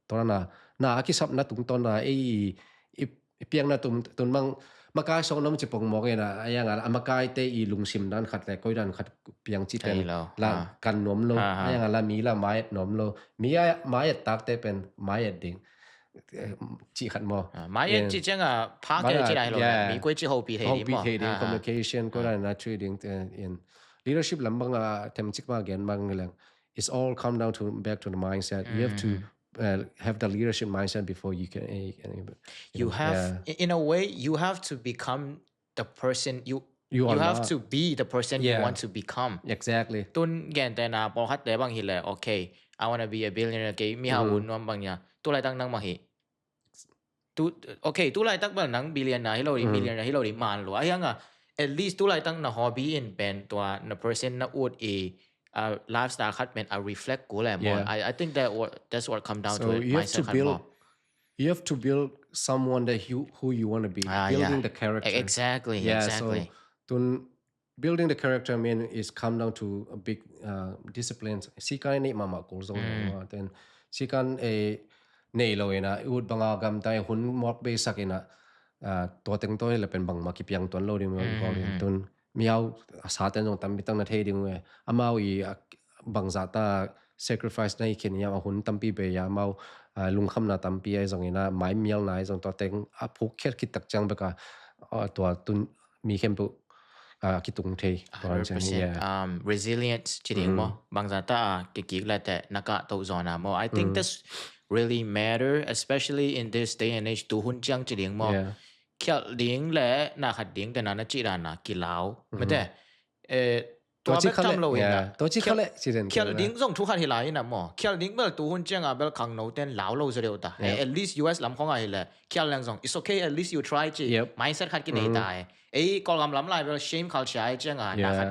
Tua na na a kisapna tungtawn na ei i piakna tun bang makai song nom ci pong mawk ina a yang a makai te i lungsim dan khat le koi dan khat piang ci pen la kan nuam lo a yang a la mi la mai et nuam lo mi a mai et tak te pen mai et ding cih khat maw. Mai et cih ciang a phak e cih dai lo mi koi cih hopi thei ding maw. Communication koi dan na cih ding in leadership lam bang a them cik ma gen bang leng it's all come down to back to the mindset. You have to uh, have the leadership mindset before you can, uh, you can you have in a way you have to become the person you you, you have to be the person you want to become. Exactly. Tun gen te na pawlkhat te bang hi le okay, I want to be a billionaire kei mi ha un nuam bang ya. Tu lai tang nang ma hi. Tu okay, tu lai tak bel nang billionaire hi lo di, millionaire hi lo di man lo. Ai hang a at least tu lai tang na hobby in pen tua na person na ut i uh, lifestyle khat pen a reflect kul e maw. I I think that what that's what come down to it. Mindset khat maw. You have to build someone that you who you want to be. Building the character. Exactly. Exactly. Tun building the character, I mean, is come down to a big uh, discipline. Sikan nei mama kul zong then sikan e nei lo ina ut banga gam tai hun mawk be sak ina uh, tua teng toi le pen bang ma kipiang tuan lo ding mo ko ding tun miau saten zong tam bitang na thei ding e amau i bangza ta sacrifice na i khen ya hun tampi be ya amau uh, lungkhamna tampi ai zong ina mai mial na ai zong tua teng a phuk khiat khit tak ciang beka uh, tua tun mi khempeuh uh, kitung thei. Hundred percent. Um, resilience ci ding maw. Bangza ta a kikik la te na kah to zawn a maw. I think that's really matter, especially in this day and age. Tu hun ciang ci ding maw. Khialh ding le na khat ding te na na ci dan a kilau. Mate. Eh, tua bek tam lo ina. Tua ci kha le ci den. Khialh ding zong thu khat hi lai ina maw. Khialh ding bel tu hun ciang a bel khangno ten lau lo zaw deuh ta. At least U S lam khong a hi le khialh leng zong it's okay, at least you try ci. Mindset khat ki nei ta e. Ei Kawlgam lam lai bel shame culture ai ciang a na khat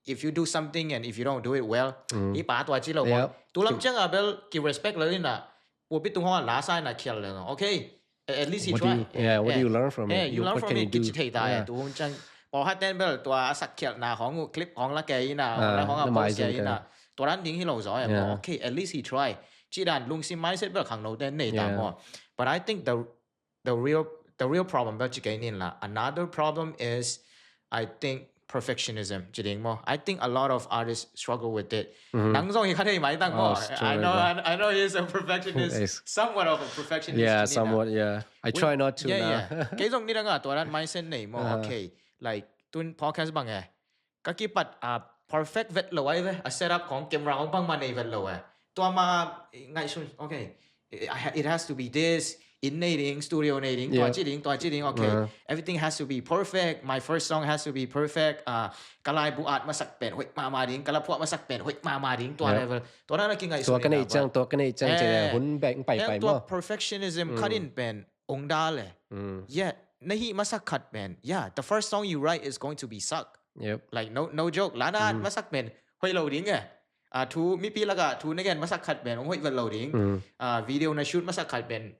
if you do something and if you don't do it well i pa tua ci lo maw. Tu lam ciang a bel ki respect lo ina. Pulpit tung khong a la sa ina khialh leng zong okay. At least he tried. Yeah, what do you learn from it? You learn from it. Kici thei ta e tu hun ciang. Pawlkhat ten bel tua a sak khialhna khong uh clip khong la kei ina, la khong a post kei ina. Tua dan ding hi lo zaw e maw. Okay, at least he tried. Ci dan lungsim mindset bel khangno ten nei ta maw. But I think the the real the real problem bel ci kei nin la. Another problem is I think perfectionism ci ding maw. I think a lot of artists struggle with it. Nang zong hi kha thei mai tang maw. I know I, I know he's a perfectionist. Somewhat of a perfectionist. Yeah, somewhat. Yeah, I try not to. Yeah, yeah. Kei zong ni dang a tua dan mindset nei maw. Okay, like tun podcast bang e. Ka kipat a perfect vet lo ai ve. A setup khong camera khong bang ma nei vet lo e. Tua ma ngaihsun. Okay, it has to be this. Inn nei ding, studio nei ding, tua ci ding, tua ci ding. Okay, everything has to be perfect. My first song has to be perfect. Uh, ka laibu at masak pen hoih mama ding, ka laphuah masak pen hoih mama ding. Tua level, tua na ki ngaihsun. Tua ka nei ciang, tua ka nei ciang ci hun bek pai pai maw. Tua perfectionism khat in pen ong da le. Yeah, na hi masak khat pen. Yeah, the first song you write is going to be suck. Like no no joke. La na at masak pen hoih lo ding e. A thu mipi laka thu na gen masak khat pen ong hoih vet lo ding. A video na shoot masak khat pen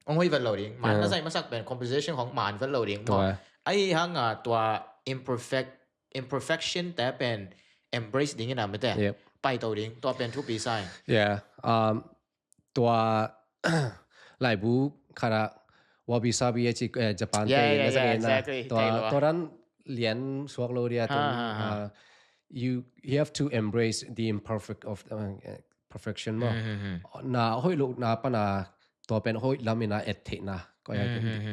ong hoih vet lo ding. Man na zaih masak pen composition khong man vet lo ding. Ai hang a tua imperfect imperfection te pen embrace ding ina mete. Pai to ding tua pen thupi sai. Yeah. Um, tua laibu khara wabi sabi a ci Japan te na zang ina tua tua dan lian suak lo dia tun. You you have to embrace the imperfect of uh, perfection maw. Na hoih lo na pana tua pen hoih lam ina et theihna.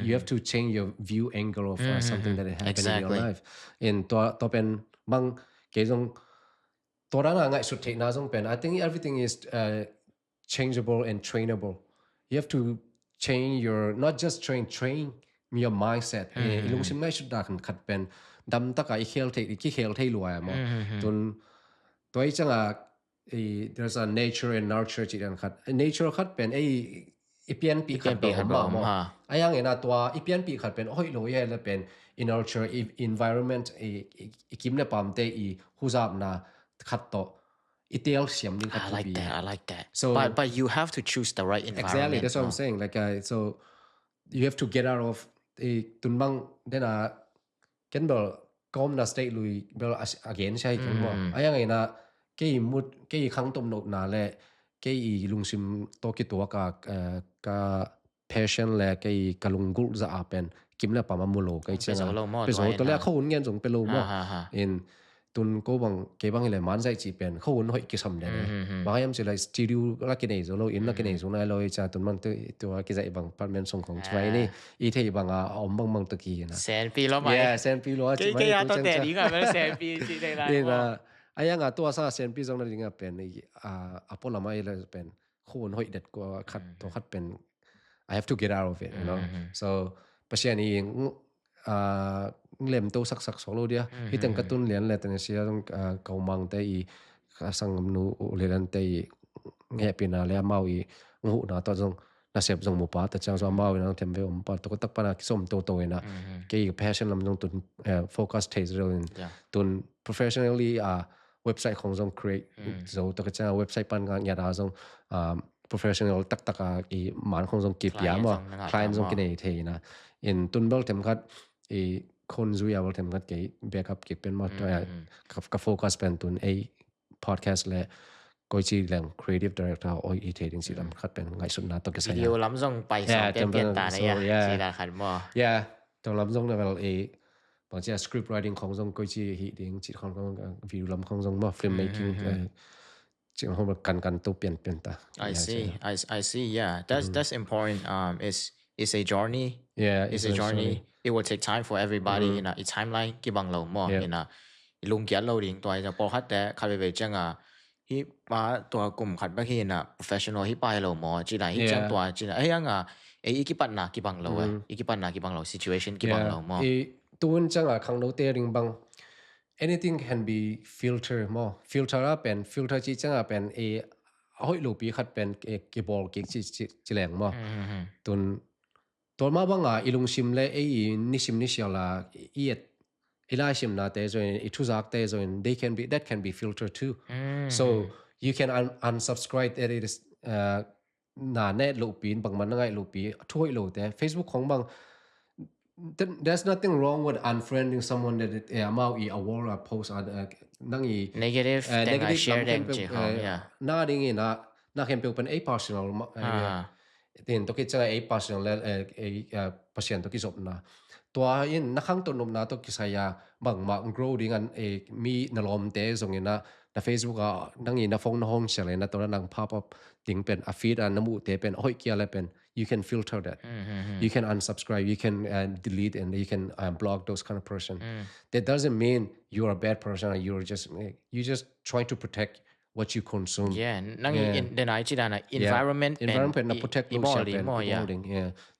You have to change your view angle of uh, something that happened in your life. In tua tua pen bang kei zong tua dan a ngaihsut theihna zong pen I think everything is uh, changeable and trainable. You have to change your not just train train your mindset. I lungsim ngaihsut dak khat pen dam taka i khel thei i ki khel thei lua maw. Tun tua i changa i, there's a nature and nurture ci dan khat. Nature khat pen ei i pianpih khat pianpih khat bawm maw. Ha. A yang ina tua i pianpih khat pen hoih lo i le pen i nurture i environment i, i, i kim le pamte i huzapna khat tawh i tel siam ding khat. I like that. I like that. So but, but you have to choose the right environment. Exactly, that's what I'm saying. Like, uh, so you have to get out of i tunbang dena ken bel ka omna state lui bel a gen sia hi keng maw. A yang ina kei mut kei khangtom nopna le kei i lungsim tawh kituak a, eh, ka passion le kei ka lunggulh za a pen kim le pam a mu lo kei ciang a. Pe zo to le a khawhun ngen zong pe lo maw. In tun ko bang kei bang hi le man zaih ci pen khawhun hoih kisam den. Bang hiam ci le studio la kinei zo lo, inn la kinei zo nai lo i ca tun man tu a kizai bang apartment sung khong ci mai ni i thei bang a om bang bang tu ki na. Senpi lo mai. Yeah, senpi lo a ci mai. Kei a to te ding a bel senpi ci thei lai. Ina a yang a tua sa senpi zong na ding a pen a, a polam a i le pen khun hoih det ko khat to khat pen I have to get out of it, you know. So Pasian i lem to sak sak sok lo dia. Hi teng ka tun lian le teng sia zong ka umang te i ka sang nu u le lan te i nge pina le amau i ngu na to zong nasep zong mu pa ta chang so amau i nang them ve om pa to tak pana kisom to to ina. Kei passion lam zong tun focus thei zo in tun professionally a website khong zong create zo to ka chang website pan nga ngia da zong professional taktak a i man khong zong kipia maw, client zong kinei thei na. In tun bel them khat i khon zui a bel them khat kei backup kik pen maw. Ka focus pen tun ei podcast le koi ci leng creative director oi i thei ding ci lam khat pen ngaihsutna to kisai. Video lam zong pai sa pian pian ta na ya ci la khat maw. Yeah, to lam zong na bel i bang ci a script writing khong zong koi ci hi ding ci khong zong video lam khong zong maw, film making. Cing hong kan kan to pian pian ta. I see. I, I see. Yeah, that's that's important. Um, it's it's a journey. Yeah, it's a journey. It will take time for everybody. You know, i timeline kibang lo maw. You know, i lungkiat lo ding tua i pawlkhat te khat veve ciang a hi pa tua kum khat bek hi na professional hi pai lo maw. Ci na hi ciang tua ci na hi ang a ei i kipatna kibang lo eh. I kipatna kibang lo, situation kibang lo maw. I tun ciang a khangno te ring bang anything can be filter maw. Filter a pen filter ci ciang a pen i a hoih lopi khat pen kibawl kik ci leng maw. Tun tawlma banga i lungsim le ei i nisim nisial a i et i laisimnate zoin i thuzakte zoin they can be, that can be filtered too. So you can un- unsubscribe that it is uh, na ne lopi in bangman na ngaih lopi thu hoih lote Facebook khong bang. There's nothing wrong with unfriending someone that eh, amau i a wall a post a uh, nang i negative uh, negative share them ci hong yeah. Na ding i na na khempeuh pen ei personal ma, eh, tin to ki chang ei personal le eh, ei uh, Pasian to ki zopna. Tua in na khang to nopna to kisai a bangma grow ding an eh, mi na lawmte zong ina na Facebook a nang i na phone na hong share na to na nang pop up ding pen a feed a na mu te pen hoih kia le pen you can filter that. You can unsubscribe, you can uh, delete, and you can uh, block those kind of person. That doesn't mean you're a bad person. Or you're just you just trying to protect what you consume. Yeah, nang i in the night chidana environment environment pen na protect lo sia pen mo ya.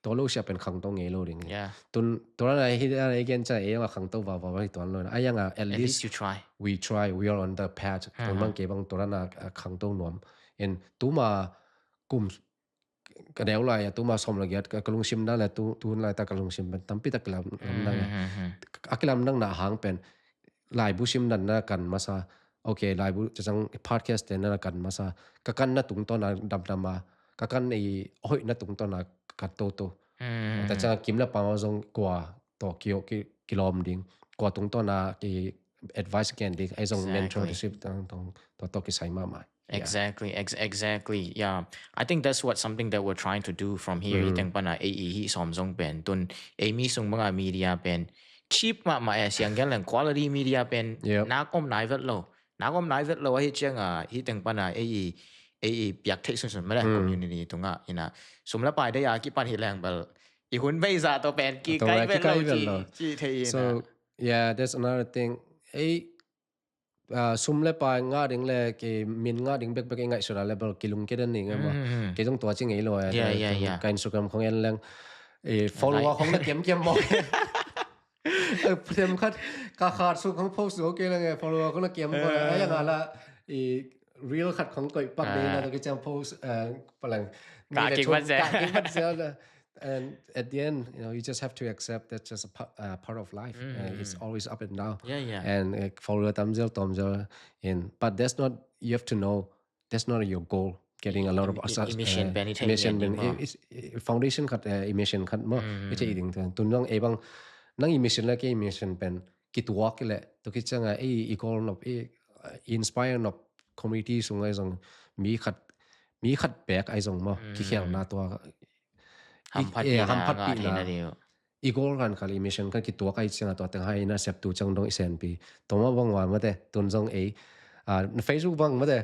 To lo sia pen khang to ngei lo ding. Yeah. Tun to na hi da i gen cha e ma khang to va va hi to lo. Ai yang a at least you try. We try. We are on the path. Tun mang ke bang to na khang to nuam. In tuma kum ka deu lai a tuma som la giat ka lungsim na le tu tun lai ta ka lungsim pen tampi ta kilam lam na a kilam nang na hang pen laibu sim dan na kan masa. Okay, laibu cacang podcast te na kan masa ka kan na tung to na dam dam a ka kan i hoih na tung to na ka to to. Ta cang kim la pang zong kua to kio ki kilom ding kua tung to na ki advice ken ding ai zong mentorship tang tong to to ki sai ma mai. Exactly, ex- exactly. Yeah, I think that's what something that we're trying to do from here. Hi teng pana ei i hi som zong pen tun ei mi sung banga media pen cheap ma ma e siang gen leng quality media pen nak om nai vet lo. Nak om nai vet lo ahi ciang a hi teng pana ei i ei i piak thei sun sun ma le community tunga ina sum la pai dei a kipan hi leng bel i hun vei za to pen ki kai vet lo ci ci thei ina. So yeah, that's another thing. Ei uh, sum le pai nga ding le ki min nga ding bek bek i ngaih sura le bel ki lung ke den ni nga ma. Ke jong tua ching ei lo ya. Yeah, yeah, yeah. Ka Instagram khong en leng e follower khong na kiam kiam mo. Tem khat ka khat su khong post lo ke leng e follower khong na kiam mo. Ai nga la i reel khat khong koih pak ding na, tua khit ciang post, uh, palang. Kah kik vat zel. Kah kik vat zel na. And at the end, you know, you just have to accept that's just a pa- uh, part of life. Uh, it's always up and down. Yeah, yeah. And uh, follower tam zel, tom zel. And, but that's not, you have to know, that's not your goal. Getting a lot of I- i- mission pen i thei mission ngen pen ding maw. I- I- foundation khat, uh, i mission khat maw. I thei ding tun zong ei bang nang i mission le kei i mission pen kituak i le. Tua khit ciang a ei i goal nop, i uh, inspire nop community sung ai zong mi khat, mi khat bek ai zong maw. Kikhelna tua Hamphat eh, pihna, hamphat ngah pihna. theihna ding uh. I goal kan khal i mission kan kituak ai ciang a tua teng hai na sep tu ciang dong i senpi. Tua maw bang wa mate, tun zong ei. Ah, Facebook bang mate,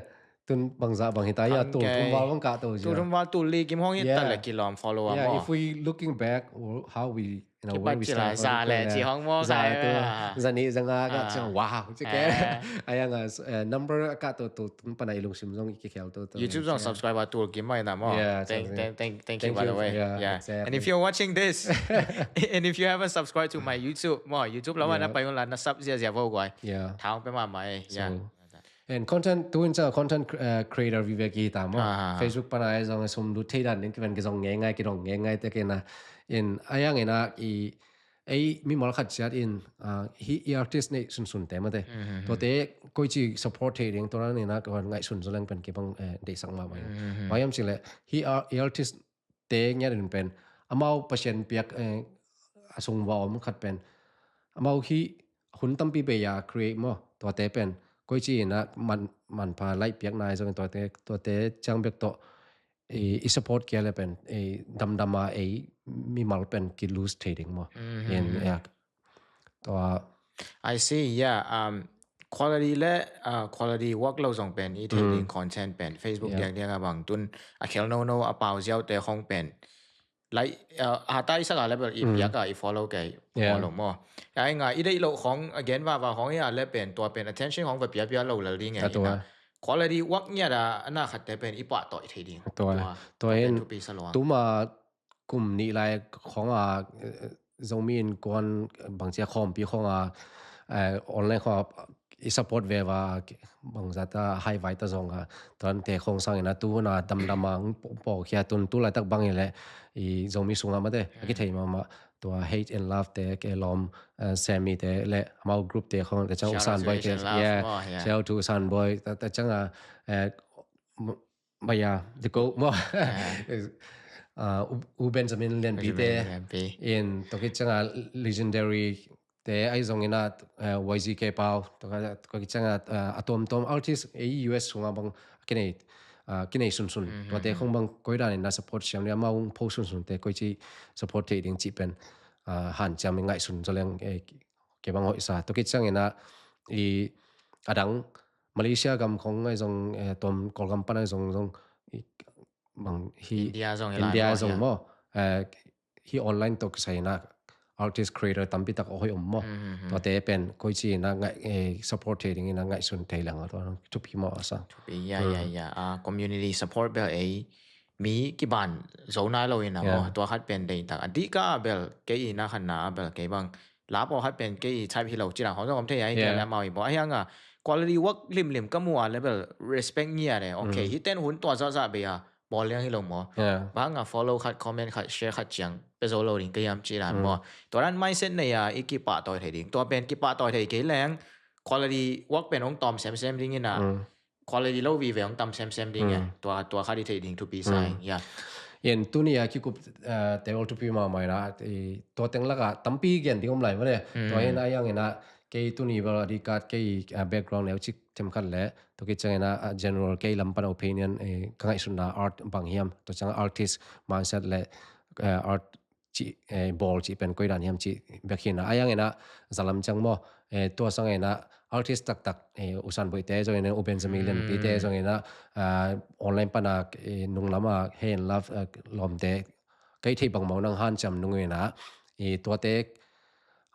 tun bangzah bang hita ya, Khang tul kei. Thum val bang kah to Tul zia. Thum val tul li kim hong hita Yeah. le kilawm follow Yeah, maw. If we looking back, how we, you know, Kipat where we cila start from, za le, yeah. ci hong maw Za kai tu, wa. za ni za nga ka Ah. ciang, wow, ci ke. Ah. Ayang a, eh, number a kah to, to, tun pana i lungsim zong i kikhel to, to. YouTube zong subscriber tul kim mai na maw. Yeah, thank, exactly. thank, thank, thank, Thank you by the you. way. Yeah, Yeah. exactly. And if you're watching this, and if you haven't subscribed to my YouTube, maw, YouTube lawan Yeah. na pai un la na sub zia zia vo guai. Yeah. Thang pe ma mai. Yeah. So, and content, tu in sa content uh, creator vive ki ta mo. Ah. Facebook pana ai zong sum lut thei dan ning kiven ki zong ngei ngai ki dong ngei ngai te kena. In ayang ina i ei mi mal khat siat in uh, hi i artist nei sun sun te mate. To te koi ci support thei ding to ran ina ko ngai sun zo leng pen ki bang eh, dei sang ma mai. Bayam ci le hi ar- i artist te ngiat in pen amau Pasian piak eh, a sung va om khat pen amau hi hun tampi pe ya create mo. To te pen koi ci ina man man pha lai piak nai zong to te to te chang bek to i, i support kia le pen i dam dam a ei mi mal pen ki lose thei ding mo. In ya to I see, yeah. Um, quality le uh, quality work lo zong pen i thei ding content pen Facebook Yeah. diak diak a bang tun a khel no no a pau ziau te hong pen. Like uh, a tai saka level i piak a i follow ke Yeah. follow mo. Ai nga i dei lo hong again va va hong ya le pen tua pen attention hong va pia pia lo lal ding A tua. Ina. Quality work nia da ana khat te pen i pa to i thei ding. Tua. Tua pen hin thupi sa luang. Tuma kum ni lai khong a eh, Zomi in kuan bang cia khawmpi khong a eh, online khong a i support ve va bang za ta hai vai ta zong a tuan te khong sang ina tu na dam dam a po kia tun tu lai tak bang i le i Zomi sunga mate a ki thei ma ma tua Hate and Love te ke lom eh, Sammy te le amau group te khong te chang Shout out Usan to Boy Hate te and Love yeah mo, yeah. Shout out to Usan Boy ta ta chang a eh, m- Maya the goat mo uh, U, U Benjamin Lianpi te Lianpi. In to ki chang a legendary te ai zong ina uh, Y Z K Pau to ka to ki chang a uh, atom tom artist ei U S sunga bang kinei uh, kinei sun sun to te khong bang koi dan ina support siam ni amau post sun sun te koi ci support thei ding ci pen uh, han chiam i ngai sun zo leng eh, ke bang hoi sa to ki chang ina i adang Malaysia gam khong ai zong eh, tom Kawlgam pan ai zong zong i, bang hi India zong i India lai zong mo. Mo eh, hi online to kisai na artist creator tampi tak hoi om mo. To te pen koi ci na ngai eh, support thei ding ina ngai sun thei lang to thupi mo sa. Ya ya ya a community support bel ei mi kiban zo nai lo ina mo. Tua khat pen dei tak a di ka bel kei ina khan na bel kei bang la po khat pen kei type hi lo ci lang hong zong om thei ai Yeah. Kei le mau i bo a hiang a quality work lim lim ka mu a level respect ngia le okay hi ten hun tua za za be a bol liang hi lo mo. Yeah. Bang a follow khat comment khat share khat ciang pe zo lo ding ka yam ci dan mo. Tua dan mindset nei a i kipa toi thei ding tua pen kipa toi thei kei leng quality work pen hong tom sem sem ding ina quality lo vi ve hong tam sem sem ding e. Tua tua khat i thei ding thupi sa ing ya. In tuni a kikup eh, te ol thupi ma mai na i, tua teng laka tampi gen ding om lai mane. Tua hin a yang ina kei tuni bel a di kat kei eh, background neu cik them khat le to ki chang ina ah, general kei lam pan opinion eh, ka ngai sun na art bang hiam to chang artist mindset le eh, art ci eh, bol ci pen koi dan hiam ci bek hin a yang ina zalam chang mo eh, tua sang ina artist tak tak eh, Usan Boy te zong ina U Benjamin Lianpi te zong ina ah, online pana eh, nung lama Hate and Love eh, lom te kei thei bang mau nang han cham nung ina eh, tua te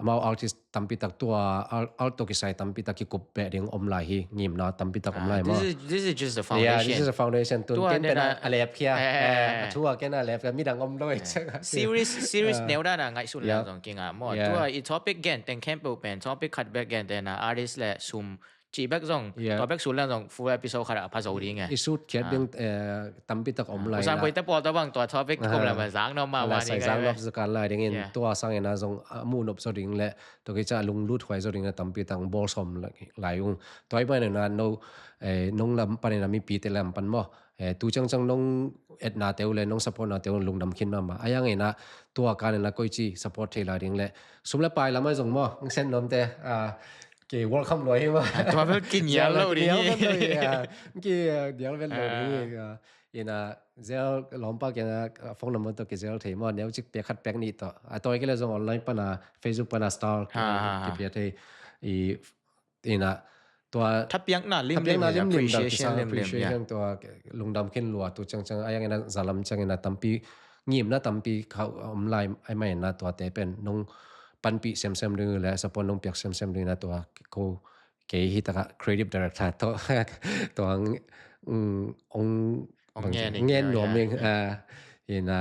amau artist tampi tak tua al, al to kisai tampi tak kikup pe ding om lai hi ngimna tampi tak om lai mo. This is this is just the Yeah, this foundation. Is a foundation. Tun Tua ken nena- pena a lep kia. Eh. A thua ken a lep kia. Midang om doi. Serious serious neu dan a ngai sun Yeah. lang zong kinga mo. Yeah. Tua i topic gen teng camp pen topic khat bek gen tena artist le sum cih bek zong, Yeah. tua bek sut leng zong full episode khat a pha zo ding e. I sut khiat ding, eh, tampi tak om lai Usan la. Boite pawl tawh bang tua topic kum le ma zang no ma Ala ma sai ni zang ngai. Lop Zukan lai dingin Yeah. tua sangin a zong a mu nop zo ding le tua kica lunglut huai zo ding le tampi tak bawl sawm lai ung. Tua i panin a no, eh, nong lam panin a mipite lam pan maw. Eh, tu ciangciang nong etnate uh le nong supportnate uh lungdam khin mahmah. A yang in a tua kanin a koici support thei lai ding le sum le pai lam a zong maw. Ng sen nomte, ah, ki welcome lua hi maw. Tua bel ki nial lo ding hi. Ki, ah, nial vel lo ding hi. Ah, in a zel lawmpa kiang a, ah, phone number tawh ki zel thei maw. Neu cik pek khat pek nih tawh. A toi ki le zong online pan a, Facebook pan a star, Ha, ha, ha. ki pia thei. I, in a tua Thapiakna lim Thapiakna lim, lim lim, appreciation kisang lim lim, yeah. appreciation tua lungdam khin lua tu ciangciang a yang in a zalam ciangin a tampi ngimna tampi kha om lai ai mai na tuate pen nong panpih semsem ding le support nong piak semsem ding na tua ko kei hi taka creative director tawh tua ang, mm, ong Ong ngen ngen ing, nuam yeah. Ing, ah, in a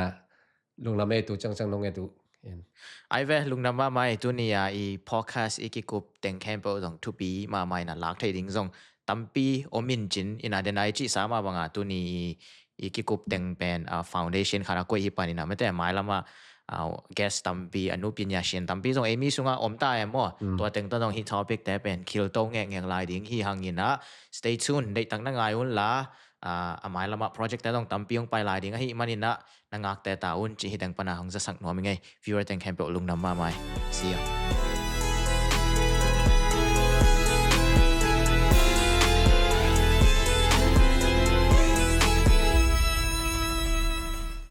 lungdam e tu ciangciang nong e tu. In. Ai ve, lungdam mahmah e, tuni a i podcast i kikup teng khempeuh zong thupi mahmah in a lak thei ding zong tampi om in cin, in a den a i cihsa mah bang a tuni i, i kikup teng pen, ah, foundation khat a koih hi pan in a mete mailam a, ah, guest tampi, a nu pinya sian tampi zong ei mi sung a om ta e maw. Tua teng tawh zong hi topic te pen khil to ngekngek lai ding hi hang in a stay tuned, deihtak na ngai un la, ah, a mailam a project te zong tampi ong pai lai ding ahi man in a na ngakte ta un ci hi teng pan a hong zasak nuam ing ei. Viewer teng khempeuh lungdam mahmah e. See ya.